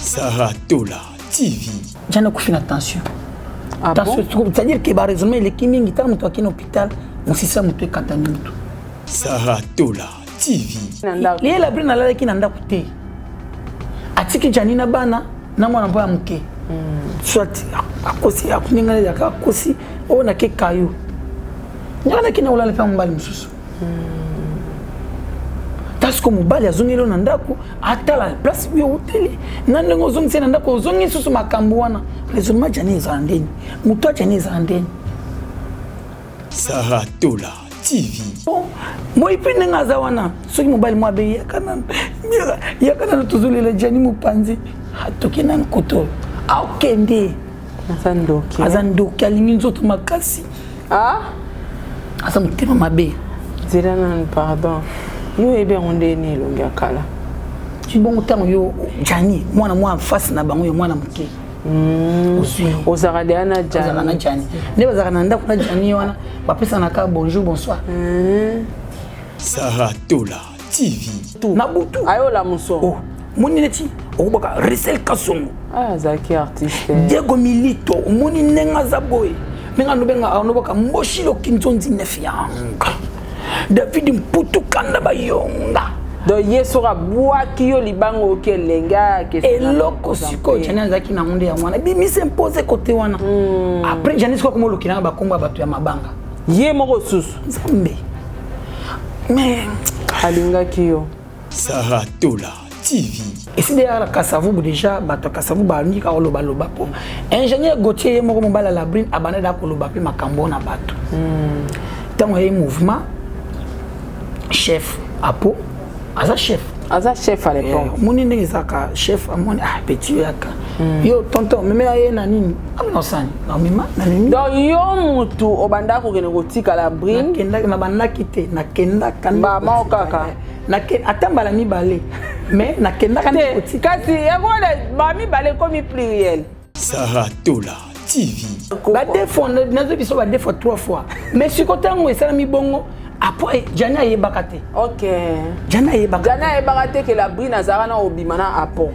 Sarah Tola TV. Jana akufi na tension. Ah tension bon? C'est-à-dire que ba raisonnement eleki mingi ntango moto akei na hôpital mosisa moto ekatani moto. Sarah Tola TV. Liye Labrine alalaki na ndako te. Atiki Jani na bana na mwana mpo ya moke. Soit akosi ndenge ezalaka akosi oyo nake kayo. Ndenge nake na kolala mpe mobali mosusu. Tasiko mobali azongeli yo na ndako atala place oyo outeli na ndenge ozongisi na ndako ozongi lisusu makambo wana raisonnement Jani ezala ndeni moto ya Jani ezala ndeni. Sarah Tola TV. Bon, moi mpe ndenge aza wana soki mobali mwa abe yaka nanu yaka nanu tozolela Jani mopanzi atoki nanu koto oyo akende aza ndoki aza ndoki alingi nzoto makasi ah? aza motema mabe. Nzela nanu pardon, yo oyebi yango nde ni elongi ya kala bongo ntango yo Jani mwana mwa face na bango yo mwana moke ozwi ozalaka deya na ozalaka na Jani Jani nde bazalaka na ndako na Jani wana bapesanaka bonjour bonsoir. Sarah Tola TV. Na butu ayola moso oh moni neti okobaka Russell Kasongo ah, azalaki artiste Diego Milito omoni ndenge aza boye ndenge anobenga anobaka Mboshilo Kinzonzi nef yanga David Mputu kanda bayonga. Donc ye soki abwaki yo libanga oyoki elenge eloko sikoyo Jani azalaki nango nde yango wana bimisi impose kote wana. Après Jani sikoyo akoma olukilanga bakombo ya bato ya mabanga ye moko susu Nzambe mais alingaki yo. Sarah Tola TV. Esili ya na Kasavubu déjà bato ya Kasavubu balingi kaka kolobaloba mpo ingénieur Gauthier ye moko mobali ya Labrine abandaki da koloba mpe makambo na bato ntango aye mouvement chef apo aza chef aza chef à l'époque omoni ndenge ezalaka chef amoni ah petit oyo yaka yo tonton meme aye na nini amina osani namema namemi. Donc yo mutu obandaka kokende kotika Labrine? Nakendaki nabandaki te nakendaka nde Mbama kotika kaka. ye. Ata mbala mibale mais nakendaka nde te kotika. Kasi yango wana ba mibale ekomi pluriel. Sarah Tola TV. Ba deux fois nazo biso ba deux fois trois fois mais siko ntango esalami bongo après Jani ayebaka te. Ok. Jani ayebaka. Jani ayebaka te ke Labrine azalaka na obima na apo.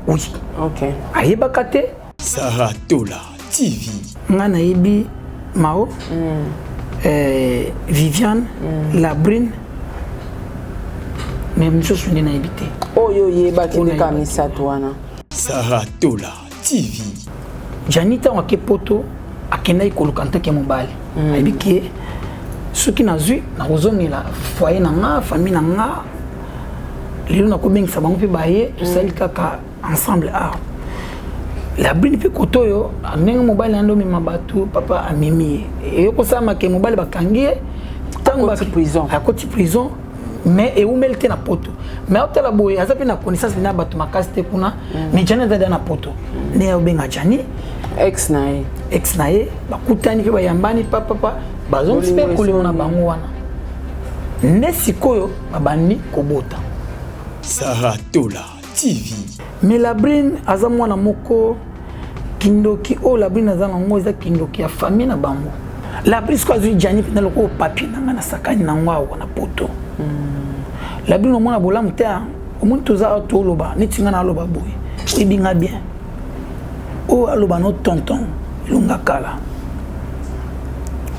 Oui. Ok. Ayebaka te. Sarah Tola TV. Nga nayebi Mao, Viviane, Labrine, mais mosusu nde nayebi te. Oyo oyebaki Oyo nde kaka nayebaki. misato wana. Sarah Tola TV. Jani ntango ake poto akendaki koluka nteke mobali. Ayebi ke soki nazwi nakozongela foyer na nga famille na nga lelo nakobengisa bango mpe baye tosali kaka ensemble awa. Labrine mpe kote oyo ndenge mobali na ndomema bato papa amemi ye eyokosala ke mobali bakangi ye ntango Akoti prison. Akoti prison mais ewumeli te na poto mais otala boye aza mpe na connaissance na bato makasi te kuna mais Jani aza deja na poto nde obenga Jani ex na ye ex na ye bakutani mpe bayambani papapa bazongisi mpe Bolingo kolingo na esoni. bango wana nde sikoyo babandi kobota. Sarah Tola TV. Mais Labrine aza mwana moko kindoki oyo Labrine aza nango eza kindoki ya famille na bango. Labrine sikoyo azwi Jani mpenza lokola papier na ngai na sakani nango awa na poto. Labrine omona bolamu te omoni toza awa toloba neti ngai naloba boye oyebi nga bien oyo aloba no tonton elonga kala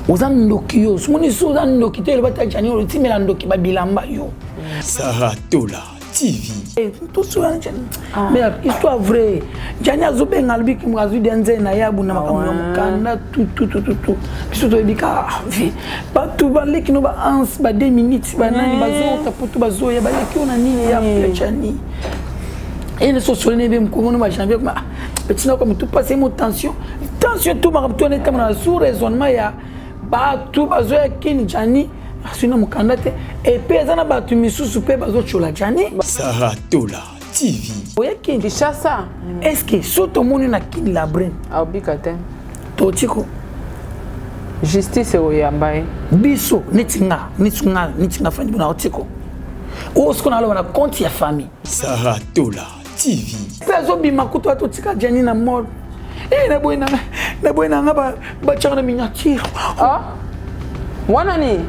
oza ndoki yo omoni so oza ndoki te eloba ta Jani otimela ndoki babilamba yo. Sarah Tola TV. Tosola mais histoire vraie Jani azobenga alobi azwi de nzele na ye abunda makambo ya mokanda tututututu biso toyebi kaka vie bato baleki no ba ans ba 2 minutes banani bazota poto bazoya baleki oyo na nini ya Jani ene sosoli nebe mokongo no ba janvier kuma petit nako motu pasi mo tension tension tout makambo to wana etambola na sous raisonnement ya bato bazoya kini Jani azwi na mokanda te epe eza na bato misusu mpe bazotyola Jani. Sarah Tola TV. Oya kini Kinshasa. Est-ce que so tomoni na kini Labrine aobika te totiko justice ekoyamba ye biso neti nga neti nga neti nga fandi bona otiko oyo siko naloba na compte ya famille. Sarah Tola TV. Mpe azobima kutu atotika Jani na mort naboyi na nga batiaka na miniature. Ah wana ni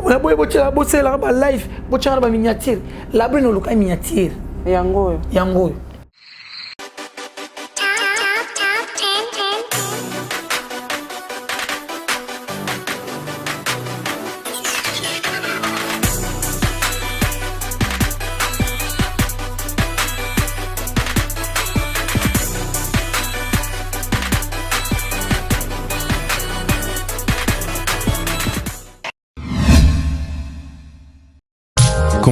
naboyi bosalelaka ba live botiaka na ba miniature. Labrine oluka miniature yango oyo yango oyo.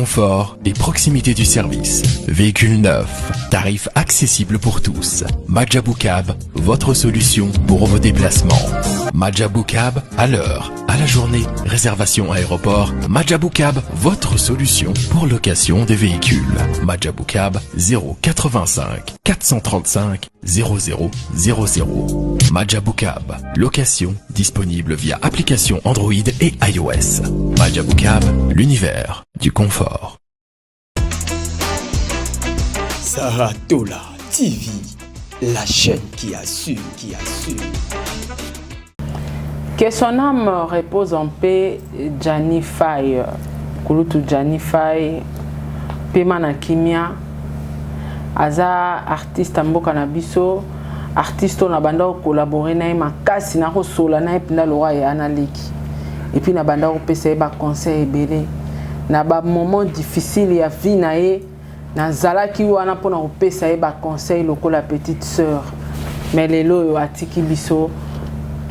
Confort et proximité du service. Véhicule neuf, tarif accessible pour tous. Majabou Cab, votre solution pour vos déplacements. Majabou Cab, à l'heure, à la journée, réservation aéroport. Majabou Cab, votre solution pour location des véhicules. Majabou Cab, 085 435 00 00. Majabou Cab, location disponible via application Android et iOS. Majabou Cab, l'univers du confort. Saratola TV, la chaîne qui assure, qui assure. Que son âme repose en paix, Gianni Faye. Kulutu Gianni Faye, pema na kimia. Aza artiste mboka na biso, artiste na banda collaborer na ye makasi na kosola na ye mpenza lokola ya na leki. Et puis na banda kopesa ye ba conseil ebele. Na ba moment difficile ya vie na ye, nazalaki wana mpona kopesa ye ba conseil lokola petite sœur. Mais lelo oyo atiki biso.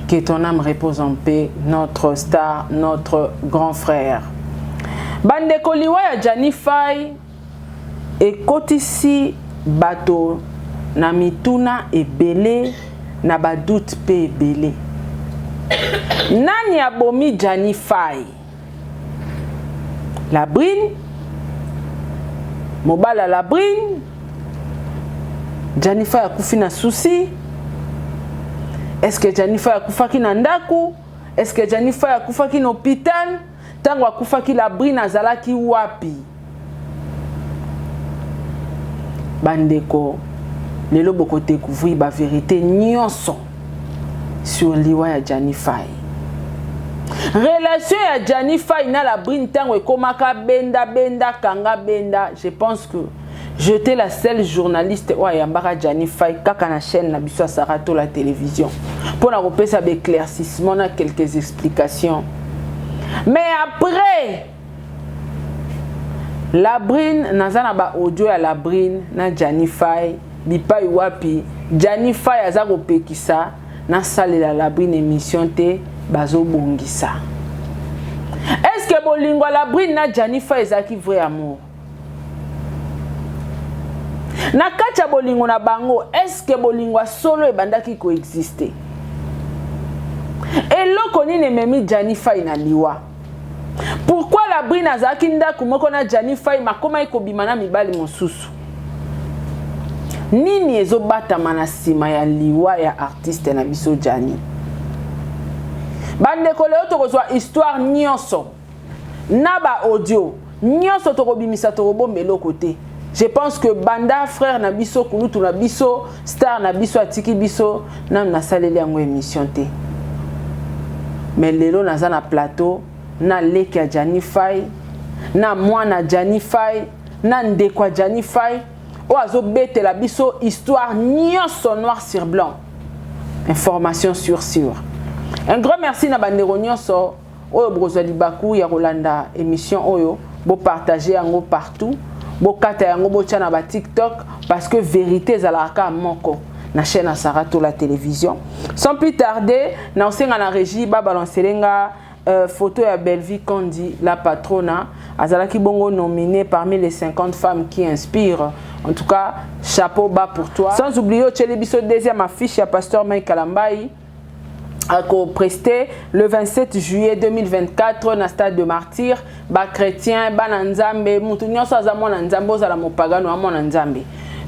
Que ton âme repose en paix, notre star, notre grand frère. Bandeko, liwa ya Gianni Faye ekotisi bato na mituna ebele, na ba doute mpe ebele. Nani abomi Gianni Faye? La Brine, mobala la Brine. Gianni Faye akufi na souci. Est-ce que Gianni Faye akufaki na ndako? Est-ce que Gianni Faye akufaki na hôpital? Ntango akufaki, la Brine azalaki wapi? Bandeko, lelo bokodécouvrir bavérité nyonso sur liwa ya Gianni Faye. Relation ya Gianni Faye na la Brine, ntango ekomaka benda benda kanga benda, je pense que j'étais la seule journaliste oyo ayambaka Gianni Faye kaka na chaîne na biso ya Saratola Télévision mpona kopesa baéclaircissement na quelques explications. Mais après la Brine, naza na baaudio ya la Brine na Gianni Faye, bipai wapi Gianni Faye aza kopekisa nasalela la Brine émission te, bazobongisa. Est ce que bolingo ya la Brine na Gianni Faye ezalaki vrai amour? Na kati ya bolingo na bango, est-ce bolingo ya solo ebandaki koexister? Eloko nini ememi Gianni Faye na liwa? Pourquoi la Brine azalaki ndako moko na Gianni Faye, makomaki kobima na mibali mosusu? Nini ezobatama na nsima ya liwa ya artiste na biso Gianni? Bandeko, lelo tokozwa histoire nyonso na baaudio nyonso, tokobimisa, tokobomba eloko te. Je pense que banda frère na biso, kulutu na biso, star na biso atiki biso, nanu nasaleli yango émission te. Mais lelo naza na plateau na leki ya Gianni Faye, na mwana Gianni Faye, na ndeko ya Gianni Faye oyo azobetela biso histoire nyonso noir sur blanc, information sur sur. Un grand merci na bandeko nyonso oyo bokozwa libaku ya kolanda émission oyo. Bopartage yango partout, bokata yango, botya na baTikTok, parce que vérité ezalaka kaka moko na chaîne ya Saratola Télévision. Sans plus tarder, na osenga na régie babalancele nga photo ya Bellevue Kandi, la patrona. Azalaki bongo nominé parmi les 50 femmes qui inspirent. En tout cas, chapeau bas pour toi. Sans oublier otyeli biso deuxième affiche ya pasteur Mike Kalambai akoprester le 27 juillet 2024 na stade de Martyr. Bachrétien, bana Nzambe, mutu nyonso aza mwana Nzambe, ozala mopagano, amwana Nzambe,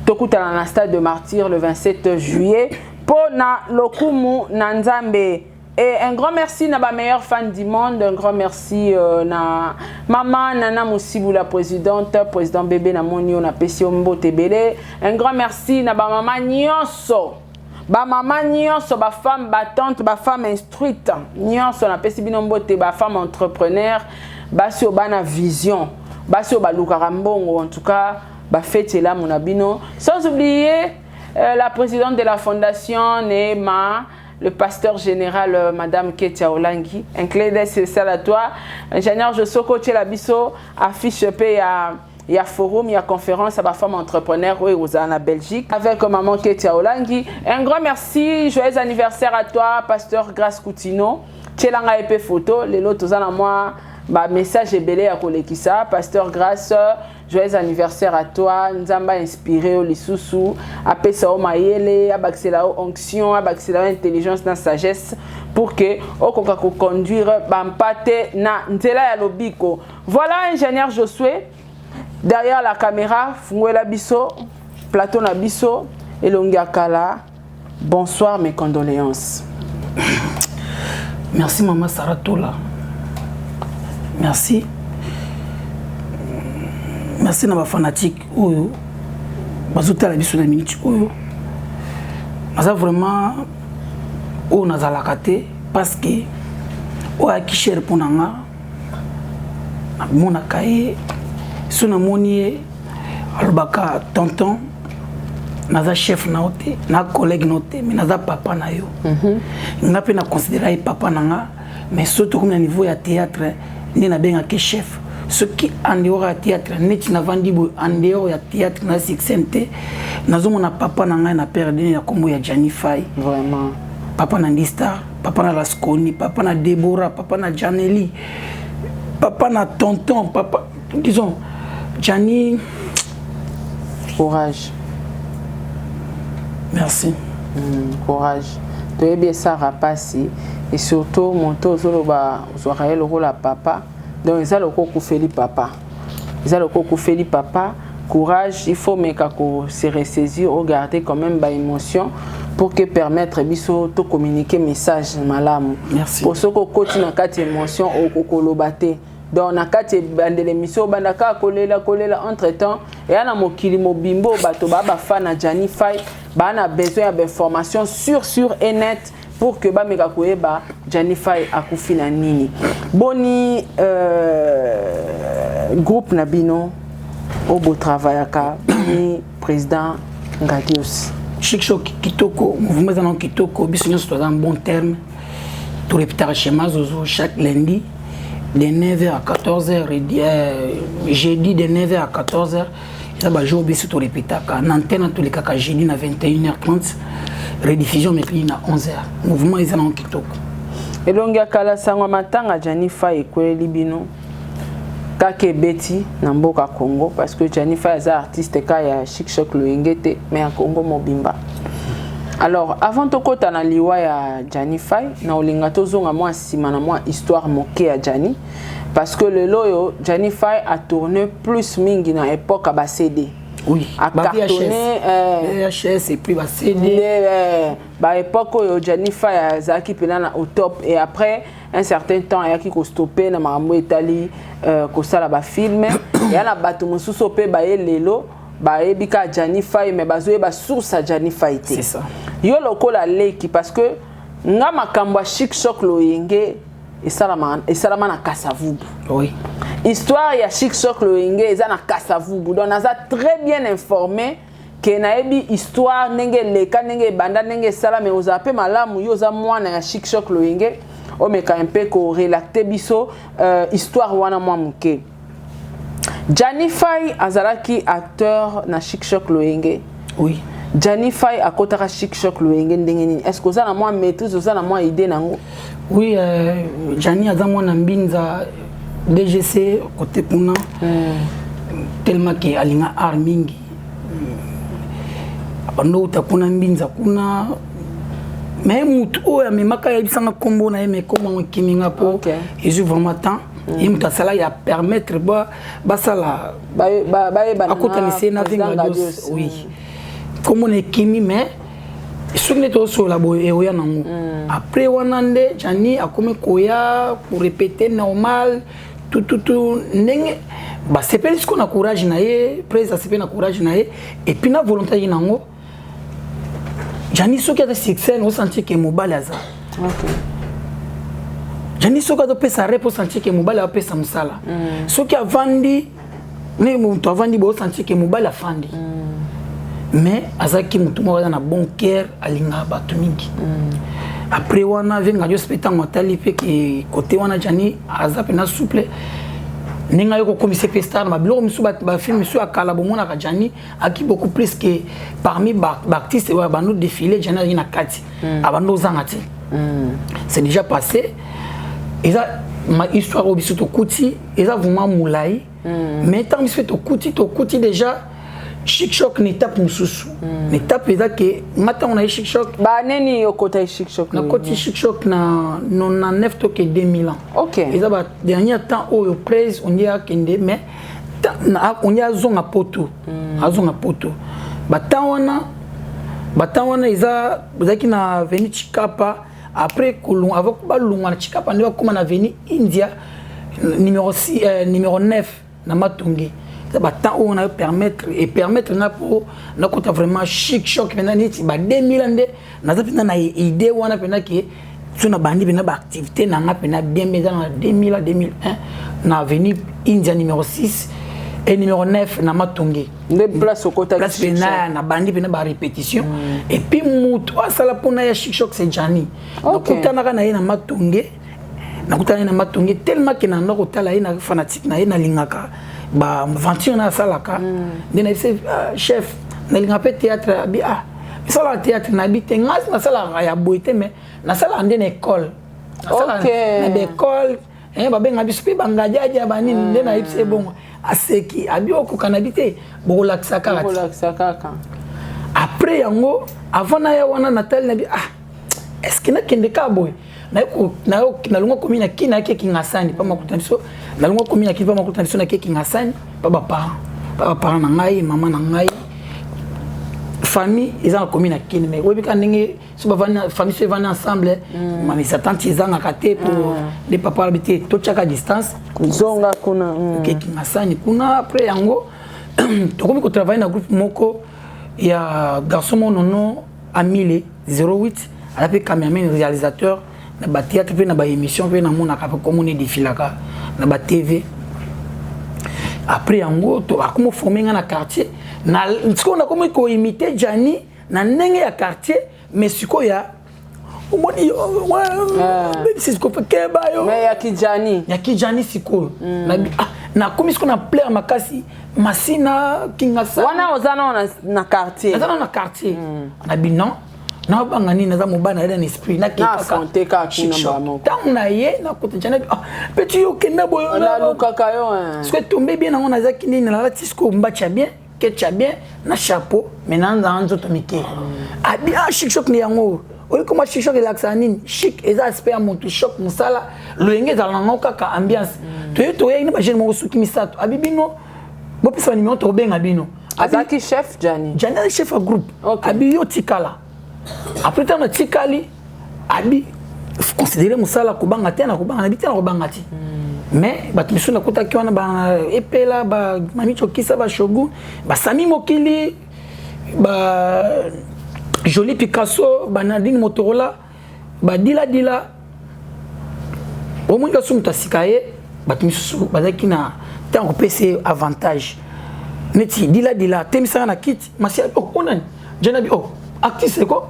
tokutana na stade de Martyr le 27 juillet mpo na lokumu na Nzambe. Et un grand merci na ba meilleure fan du monde, un grand merci na maman Nana Moussibou, la présidente, président bébé na moni na pesi mbote ebele. Un grand merci na ba mama nyonso. Ba mama nyonso, ba femme battante, ba femme instruite nyonso, napesi bino mbote, ba femme entrepreneur, basi oyo bana vision, basi oyo balukaka mbongo. En tout cas, bafeti elamu na bino. Sans oublier la présidente de la fondation Neema, le pasteur général, Madame Ketia Olangi. Un clin d'œil spécial à toi. Ingénieur Josoko Tchela biso, affiche pe ya forum, ya conférence à ma femme entrepreneur, oui, aux en Belgique, avec maman Ketia Olangi. Un grand merci, joyeux anniversaire à toi, pasteur Grace Coutinho. Tchelanga épée photo, lelo tozana moi. Ba message ebele ya kolekisa. Pasteur Grâce, joyeux anniversaire à toi. Nzambe inspiré yo lisusu, apesa yo mayele, abakisela yo onction, abakisela yo intelligence na sagesse pour que okoka koconduire bampate na nzela ya lobiko. Voilà, ingénieur Josué derrière la caméra, fungola biso plateau na biso. Elongi ya kala, bonsoir, mes condoléances. Merci, Mama Saratola, merci, merci na bafanatique oyo bazotala biso na minute oyo. Naza vraiment oyo nazalaka te, parce que oyo ayaki cher mpo na nga. Namonaka ye, so namoni ye, alobaka: "Tonton, naza chef na yo te, na collègue na yo te, mais naza papa na yo." Nga mpe naconsidéra ye papa na nga, mais so tokomi na niveau ya théâtre nde nabengaki chef. Soki en dehors ya théâtre, neti navandi boye, en dehors ya théâtre na succès te, nazomona papa na ngai na père dene na nkombo ya Jani Fai. Vraiment. Papa na Ndistar, papa na Lasconi, papa na Debora, papa na Janeli, papa na tonton, papa, disons, Jani. Courage. Merci. Courage. Toyebi esara mpasi, et surtout moto ozoloba ozwaka ye lokola papa, donc eza lokola okufeli papa, eza lokola okufeli papa. Courage, il faut meka ko se ressaisir, regarder quand même baémotion pour que permettre biso to communiquer message malamu. Merci. Po soki okoti na kati émotion, okokoloba te. Donc na kati ebandela émission, obanda kaka kolela kolela. Entre temps, eya na mokili mobimba oyo bato baa bafan na Jani Fai, baa na besoin ya bainformation sur et net pour que bameka koyeba Jani Fai akufi na nini. Boni groupe na bino oyo botravaillaka, boni président Ngadios? Chic Choc kitoko, mouvement eza nango kitoko. Biso nyonso toza en bon terme. Torépétaka schéma zozo chaque lundi de 9h à 14h, jeudi de 9h à 14h. Eza bajour biso torépétaka na antenne. Tolekaka jeudi na 21h30, rediffusion mercredi na 11h. Mouvement eza nango kitoko. Elongi ya kala, sango ya matanga Jani Fai ekweleli bino kaka, ebeti na mboka Congo, parce que Jani Fai aza artiste ka ya Chic Choc Loyenge te, mais ya Congo mobimba. Alors, avant tokɔta na liwa ya Jani Fai, na olinga tozonga mwa nsima na mwa histoire moke ya Jani, parce que lelo oyo Jani Fai a tourné plus mingi na époque ya bacd. Oui. Acartonné. VHS et puis bacd. Baépoque oyo Jani Fai azalaki mpena na au top, et après un certain temps ayaki kostopper na makambo etali kosala bafilm. Eya na bato mosusu mpe baye lelo, bayebi kaka Jani Fai, mais bazoyeba source ya Jani Fai te. C'est ça. Yo lokola leki, parce que nga makambo ya Chic Choc Loyenge esalama, esalama na Kasavubu. Histoire ya Chic Choc Loyenge eza na Kasavubu, donc naza très bien informé ke nayebi histoire ndenge eleka, ndenge ebanda, ndenge esala. Mais ozala mpe malamu, yo oza mwana ya Chic Choc Loyenge, omeka mpe korelater biso histoire wana mwa moke. Jani Fai azalaki acteur na Chic Choc Loyenge? Oui. Jani Fai akotaka Chic Choc Loyenge ndenge nini? Est ce que oza na mwa maîtrise, oza na mwa idée nango? Oui, Jani aza mwana Mbinza, DGC côté kuna. Tellement ke alinga art mingi, abanda outa kuna Mbinza kuna. Mais mutu oyo amemaka, ayebisanga nkombo na ye, mais nkombo yango ekiminga mpo ezwi vraiment temps. Ye moto asala ya permettre basala bayebana. Akutanisa ye na Vengadios. Oui, nkombo na ekimi, mais soki nde tozosola boye, eoya nango. Après wana nde Jani akomi koya korépéter normal, tututu ndenge basepeli sikoyo na courage na ye. Prese asepeli na courage na ye et puis na volonté ye nango. Jani soki aza succès, osentir ke mobali aza. Jani soki azopesa rep, osentir ke mobali apesa mosala. Soki avandi, ndenge moto avandi boye, osentir ke mobali afandi. Mais azalaki motu moko aza na bon cœur, alingaka bato mingi. Après wana, venga nyonso mpe ntango atali mpe ke kote wana Jani aza mpena souple, ndenge aye kokomisa mpe star na babiloko misusu, bafilm misusu ya kala, bomonaka Jani aki beaucoup plus que parmi baartiste oyo abando défilé. Jani azalaki na kati, abando ozanga te. C'est déjà passé. Eza Ma histoire oyo biso tokuti eza vraiment molai, mais ntango biso mpe tokuti déjà Chic Choc na étape mosusu, na étape eza ke nga ntango na ye Chic Choc. Baneni okota Chic Choc? Nakoti Chic Choc na 99 toke 2000 ans. Eza ba dernier temps oyo prese ondi akende, mais ondi azonga poto, azonga poto. Batemps wana eza ezalaki na avenue Chikapa. Après kolongwa, avant balongwa na Chikapa nde bakóma na avenue India numéro 6, numéro 9 na Matonge. Eza batemps oyo na permettre e permettre nga mpo nakota vraiment Chic Choc mpenza neti ba 2000. Nde naza mpenza na idée wana mpenza ke so na bandi mpenza baactivité na nga mpenza bien bien, eza na 2000 à 2001 na avenue India numéro 6 et numéro 9 na Matonge. Nde place okotaki. Place mpenza na bandi mpenza barépétition. Et puis moto asala mpona ya Chic Choc, c'est Jani. Nakutanaka na ye na Matonge, nakutana ye na Matonge tellement ke na ndako kotala ye na fanatique na ye, nalingaka baaventure na asalaka. Nde na yebisi chef nalinga mpe théâtre. Abi ah, esalaka théâtre? Nayebi te, ngai nasalaka ya boye te, mais nasalaka nde na école, nasalaka na baécole, babenga biso mpe bangadiadia banini. Nde nayebisi ye bongo, aseki, abi okoka na bi te, bokolakisa kaka ti. Okolakisa kaka. Après yango, avant naya wana, natali na bi ah, est ce que nakende kaka boye? Nalongwa komi na kini, nayaki Kingasani mpa makuta na biso. Nalongwa komi na kini mpa makuta na biso, nayaki Kingasani mpa baparent na ngai, mama na ngai. Famille eza na komi na kini, mais oyebi kaka ndenge so bavandi famille, so evandi ensemble, mamisa tante ezangaka te. Po nde papa alobi te, totiaka distance. Zonga kuna. Oke Kingasani kuna. Après yango tokomi kotravaille na groupe moko ya garçon moko nono Amile 08, aza mpe cameraman réalisateur na bathéâtre mpe na baémission mpe namonaka mpe komona edefilaka na batv. Après yango akomi forme nga na quartier. Sikoyo nakomi koimite Jani na ndenge ya quartier, mais sikoyo ya omoni bebisi sikoyo keba yo. Mais ya kijani. Ya kijani. Sikoyo nakomi sikoyo na plaire makasi Masina, Kingasani. Wana oza nao na quartier. Naza nao na quartier. Nabi non, naobanga nini? Naza mobali, nayeda na esprit. Ntango na ye nakuta Jani, ah petit, yo okenda boye. Nalukaka yo. Sikoyo etombe bien nango, nazalaki nini, nalati sikoyo mbaci ya bien, ketch ya bien na chapeau, mais nanzanga nzoto mike. Abi ah, Chic Choc ni yango oyi koma. Chic Choc elakisaka nini? Chic eza aspect ya motu, choc mosala, loyenge ezala nango kaka ambiance. Toye toyei na bajeune moko soki misato. Abi bino bopesa banimero, tokobenga bino. Azalaki chef Jani? Jani aza chef ya groupe. Abi yo tikala. Après ntango natikali, abi considéré mosala kobanga te, na kobanga nabi te, na kobanga te. Mais bato misusu nakutaki wana, baepela bamami Cokisa, bashogun, basami mokili, ba Joli Picasso, banadine Motorola, badiladila. Omoni kaso moto asika ye, bato misusu bazalaki na ntango kopesa ye avantage neti diladila atemisaka na kiti masi. Oh, onani Jani abi oh, artiste ko.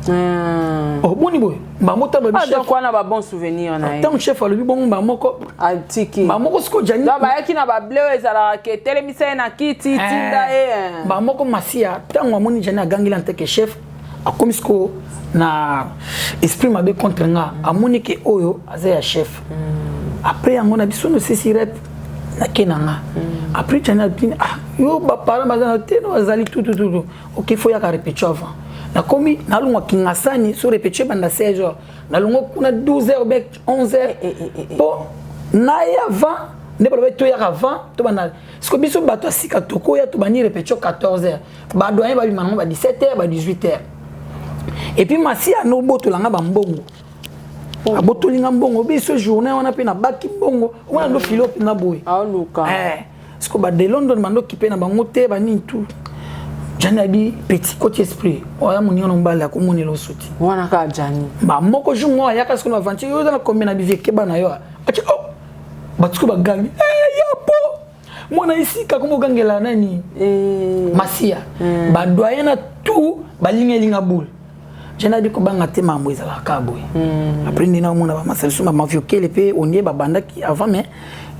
Oh, boni boye bango ntango babi donc wana ba bon souvenir na ye. Ntango chef alobi bongo, bamoko atiki. Bamoko sikoyo Jani Donc bayaki na bable oyo ezalaka ke telemisa ye na kiti, tinda ye. Bamoko Masiya, ntango amoni Jani agangeli en tant que chef, akomi sikoyo na esprit mabe contre nga. Amoni ke oyo aza ya chef. Après yango na biso nosisi rep, nake na nga. Après Jani atini ah, yo baparent baza na te, no bazali tutututu. Ok, faut yaka répétition avant. Nakomi nalongwa Kingasani, so répétition ebanda 16 heures, nalongwa kuna 12 heures be 11 heures mpo naye avant. Nde balobi toyaka avant tobanda. Siko biso bato ya sika tokoya, tobandi répétition 14 heures, badoyen babima nango ba 17 heures, ba 18 heures. Et puis masi anobotolanga bambongo, abotolinga mbongo biso journée wana mpe nabaki mbongo wana ndo filo mpenza boye. Aoluka. Siko bade London bandoki mpe na bango te banini tu. Jani abi petit koti esprit oya moninga na mobali akomonela osuti. Wana kaka Jani. Bamoko jour moko ayaka siko na aventure, yo oza na combien na bivie, keba na yo. Atie oh, bato siko bagangi ya po mwana esika komo ogangela nani Masiya. Badoyen na tout balinga elinga boule. Jani abi kobanga te, makambo ezalaka boye. Après nde naomona bamasa biso bamaviokele mpe ondie babandaki avant, mais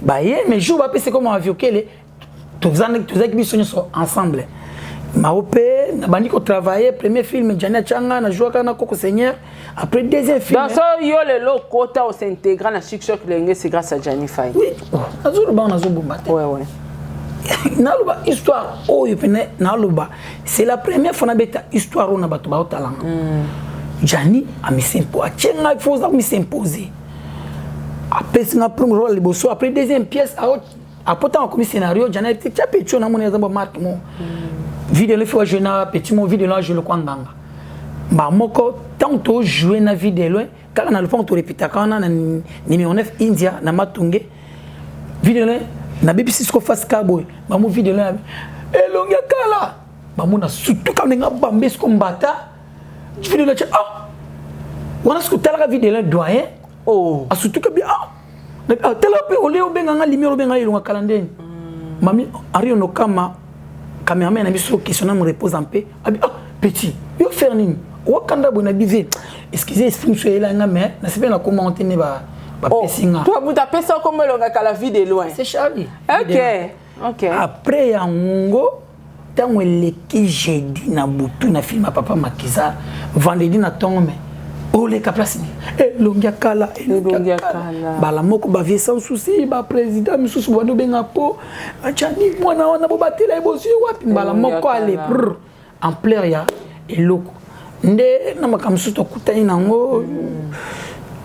baye, mais jour bapesi ko maviokele, tozalaki biso nyonso ensemble. Mao mpe nabandi kotravaille. Premier film Jani atianga, najwaka na Koko Seigneur. Après, deuxième film. Donc so yo lelo okota, os'intégrer na Chic Choc Loyenge, c'est grâce à Gianni Fay? Oui, oh, nazoloba, nazobomba te. Naloba histoire oyo pene, naloba, c'est la première fois nabeta histoire oyo na bato baotalanga. Jani amisimpo, atie ngai, faut oza komis'imposer. Apesi nga premier rôle liboso. Après, deuxième pièce, apo ntango akomi scénario, Jani ati: tia petit oyo, namoni aza bamarke mo video lefi wa jouer na petit mo video lo ajoue lokwa nganga mba moko. Ntango tojoue na video loin kaka na lopango, torepetaka wana na numéro 9 India na Matonge. Video loin nabebisi siko face ka boye, bamo video loin elongi ya kala, bamona surtout kaka ndenge abambe siko mbata video loin. Ah, wana siko talaka video loin doyen. Oh. Asutuka bi ah, ah, tala mpe ole obenganga lumière, obenganga elonga kala ndeni. Mami Ario Nokama, cameraman na biso, question na me repose en paix, abi: ah petit, yo faire nini wakanda boye? Na bive, excusez, esprit mosusu eyelanga, mais nasepeli na koma te nde bapesi nga. To moto apesa kombo elonga kala, vie de loin? C'est Charlie. Ok. Après yango, ntango eleki jeudi na butu na film ya Papa Makiza, vendredi na ntongo, me oleka place nini, elongi ya kala. Elongi ya kala. Bala moko bavie sans souci, baprésident misusu bandi obenga po atiani mwana wana, bobatela ye, bozwi wapi mbala Elongi ya moko ale kala. Brr, ampleur ya eloko nde na makambo mosusu tokutani nango.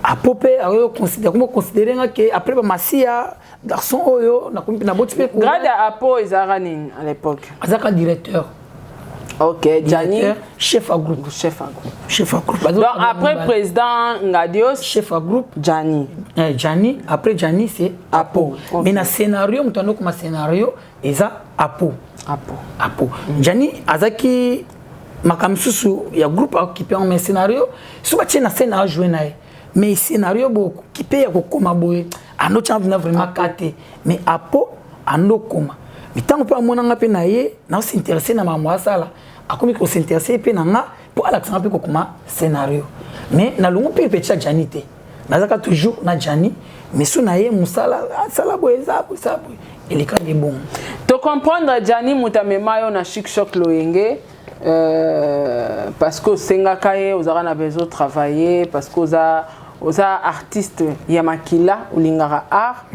Apo mpe akoki komo considérer nga ke après bamasiya garçon oyo nakomi mpe naboti mpe. Grade ya Apo ezalaka nini à l'époque? Azalaka directeur. Ok, Gianni. Directeur, chef à groupe. Chef à groupe. Chef à groupe. Donc après président Ngadios, chef à groupe. Gianni. Eh, Gianni. Après Gianni, c'est Apo. Ok. Mais na scénario, moto andokoma scénario eza Apo. Apo. Apo. Gianni azaki makambo mosusu ya groupe, aokipe yango, mais scénario so batie na scène, ajoue na ye, mais scénario bokipe ya kokoma boye, andotya na vraiment ka te. Mais Apo andokoma, mais ntango mpe amonanga mpe na ye naos'intéresser na makambo asala, akomi kos'intéresser mpe na nga mpo alakisanga mpe kokoma scénario. Mais nalongo mpe petit ya Gianni te, nazalaka toujours na Gianni, mais so na ye mosala asala boye, eza boye, esala boye, elekaki bongo. To comprendre, Gianni moto amema yo na Chic Choc Loyenge, parce que osengaka ye, ozalaka na besoin travailler, parce que oza artiste ya makila, olingaka art.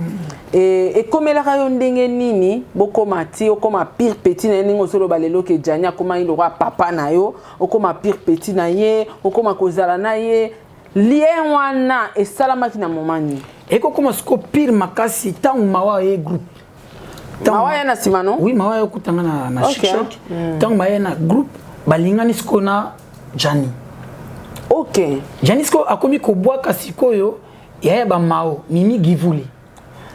Ekomelaka yo ndenge nini bokóma ti okóma pire petit na ye, ndenge ozoloba lelo ke Gianni akóma lokola papa na yo, okóma pire petit na ye, okóma kozala na ye? Lien wana esalamaki na moma nini? Ekokóma siko pire makasi ntango Mawa ye groupe. Mawa ye na nsima, no? Oui, Mawa ye okutanga na Chic Choc. Ntango maye na groupe, balingani sikoyo na Gianni. Gianni sikoyo akomi kobwaka sikoyo yaya bamao Mimi Givule.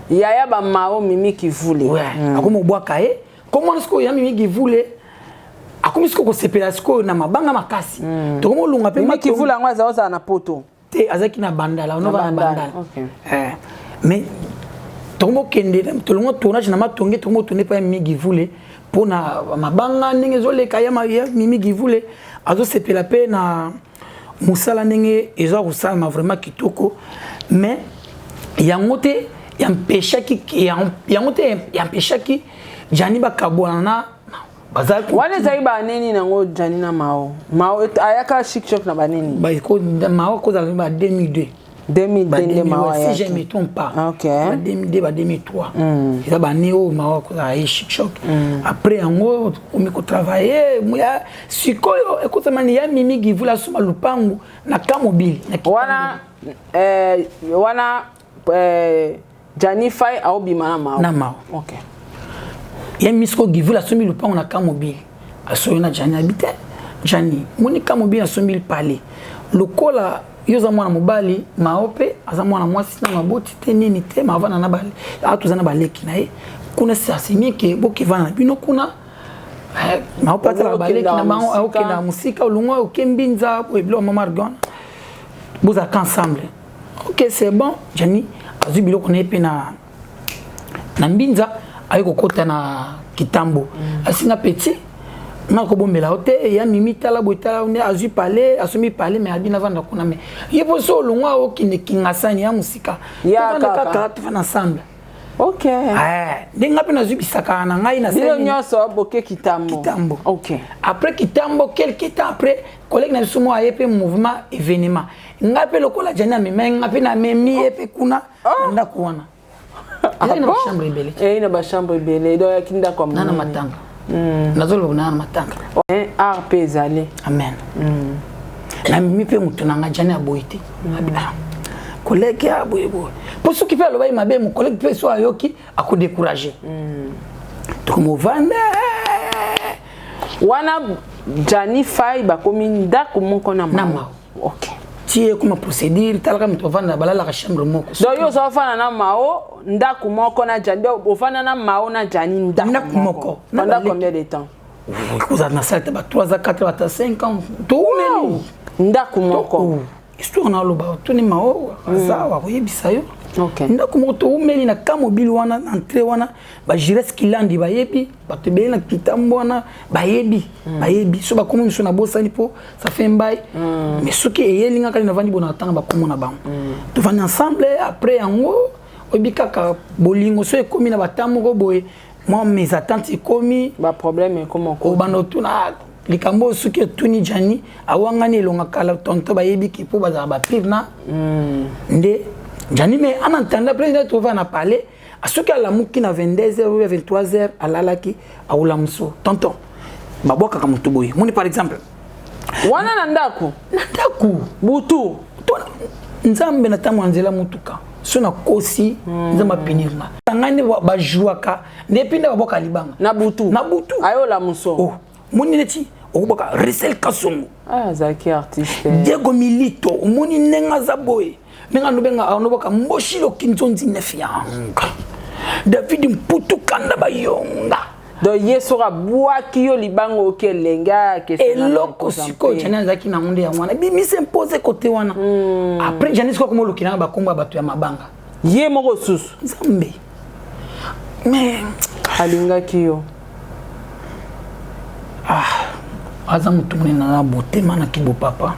Yaya bamao Mimi Kivule. Ouais. Akomi kobwaka ye komona sikoyo ya Mimi Givule, akomi sikoyo kosepela sikoyo na mabanga makasi. Tokomi olunga mpe. Mimi Kivule yango aza ozala na Poto? Te, azalaki na Bandala, onova na Bandala. Mais tokomi okende, tolongo tournage na Matonge, tokomi otourne mpa ya Mimi Givule mpona mabanga ndenge ezoleka. Ya Mimi Givule azosepela mpe na mosala ndenge eza kosalama vraiment kitoko. Mais yango te yampeshaki, yango te yampeshaki Jani bakabwana na baza. Wana ezali baneni nango Jani na Mao? Mao ayaka Chic Choc na baneni? Mao akozala ba 2002. 2002 nde Mao. Si je me trompe pas. Ba 2002, ba 2003, eza bane oyo Mao akozala ye Chic Choc. Après yango okomi kotravaille sikoyo, ekosamani ya Mimi Givula asomba lupangu na ka mobile. Wana Jani Fai aobima na Mao? Na Mao. Ye misko Givula asombi lupango na ka mobile, asoyi na Jani, abi te: Jani, moni ka mobile, asombi palais. Lokola yo oza mwana mobali, Mao mpe aza mwana mwasi, na maboti te nini te, mavanda na awa, toza na baleki na ye kuna, asimi ke bokevanda na bino kuna. Mao mpe atalaka baleki na bango, akokendaka mosika, olongwa oke Mbinza boye, biloko mama argon, bozalaka ensemble. Ok, c'est bon. Jani azwi biloko na ye mpe na Mbinza, aye kokɔta na Kitambo. Asinga petit nga kobombela yo te ya Mimi, tala boye, tala nde azwi palais, asombi palais, mais abi navanda kuna, mais ye mpo so olongwa okende Kingasani ya mosika, tovanda kaka, tovanda ensemble. Ok. Eh, ndenge nga mpe nazwi bisakaka na ngai na bino nyonso boke Kitambo. Kitambo. Ok. Après Kitambo, quelque temps après, collègue na biso moko aye mpe mouvement événement, ngai mpe lokola Jani amemai ngai mpe namemi ye mpe kuna na ndako wana. Ezali na bachambre ebele. Eyei na bachambre ebele, donc oyaki ndako ya na na matanga, nazoloba na na matanga. Art mpe ezali. Amen. Namemi mpe moto na ngai, Jani aboyi te. Collègue ya boye boye, mpo soki mpe alobaki mabe, mocollègue mpe so ayoki, akodécourage. Tokomovanda. Wana Jani Fai bakomi ndako moko na na Mao. Ok. Ti ekoma procédure, talaka moto avanda, balalaka chambre moko. Donc yo oza ofanda na Mao ndako moko na Jani, donc ofanda na Mao na Jani ndako ndako moko. Pendant combien de temps? Kozala na sale te, ba 3 ans, 4, ata 5 ans, toumeli. Ndako moko. Histoire na aloba, otuni Mao, aza akoyebisa yo. Ok. Ndako moko, toumeli na ka mobile wana, na entrée wana, bagires Kilandi bayebi, bato ebele na Kitambo wana bayebi, bayebi so bakomi miso na bosani mpo ça fait mbai. Mais soki eyeli nga kali navandi bona, natanga bakomo na bango, tovandi ensemble. Après yango, oyebi kaka bolingo so ekomi na bata moko boye, mwa mésentente ekomi. Baproblème ekoma. Obanda otuna likambo oyo, soki otuni Jani, awangani elonga kala tonto, bayebiki mpo bazala bapire na nde Jani. Mais en attendant, président tova na palais, soki alamuki na 22 heures ou 23 heures, alalaki, awula mosu, tonton babwakaka motu boye, moni par exemple. Wana na ndako? Na ndako. Butu? Nzambe, na ntango ya nzela motuka, so nakosi, Nzambe apinir nga. Ngai nde bajwaka nde mpe nde babwaka libanga. Na butu? Na butu. Ayola moso. Oh, moni neti okobwaka Resel Kasongo. Ah, azalaki artiste. Diego Milito, omoni ndenge aza boye, ndenge anobenga, anobwaka Mboshilo Kinzonzi nef yanga, David Mputu Kanda Bayonga. Donc ye soki abwaki yo libanga, oki elenge. Eloko sikoyo Jani azalaki nango nde yango wana, bimisa impose kote wana. Après Jani sikoyo akoma olukilanga bakombo ya bato ya mabanga. Ye moko susu. Nzambe, mais alingaki yo. Ah, aza motu monene na botema na kibo papa.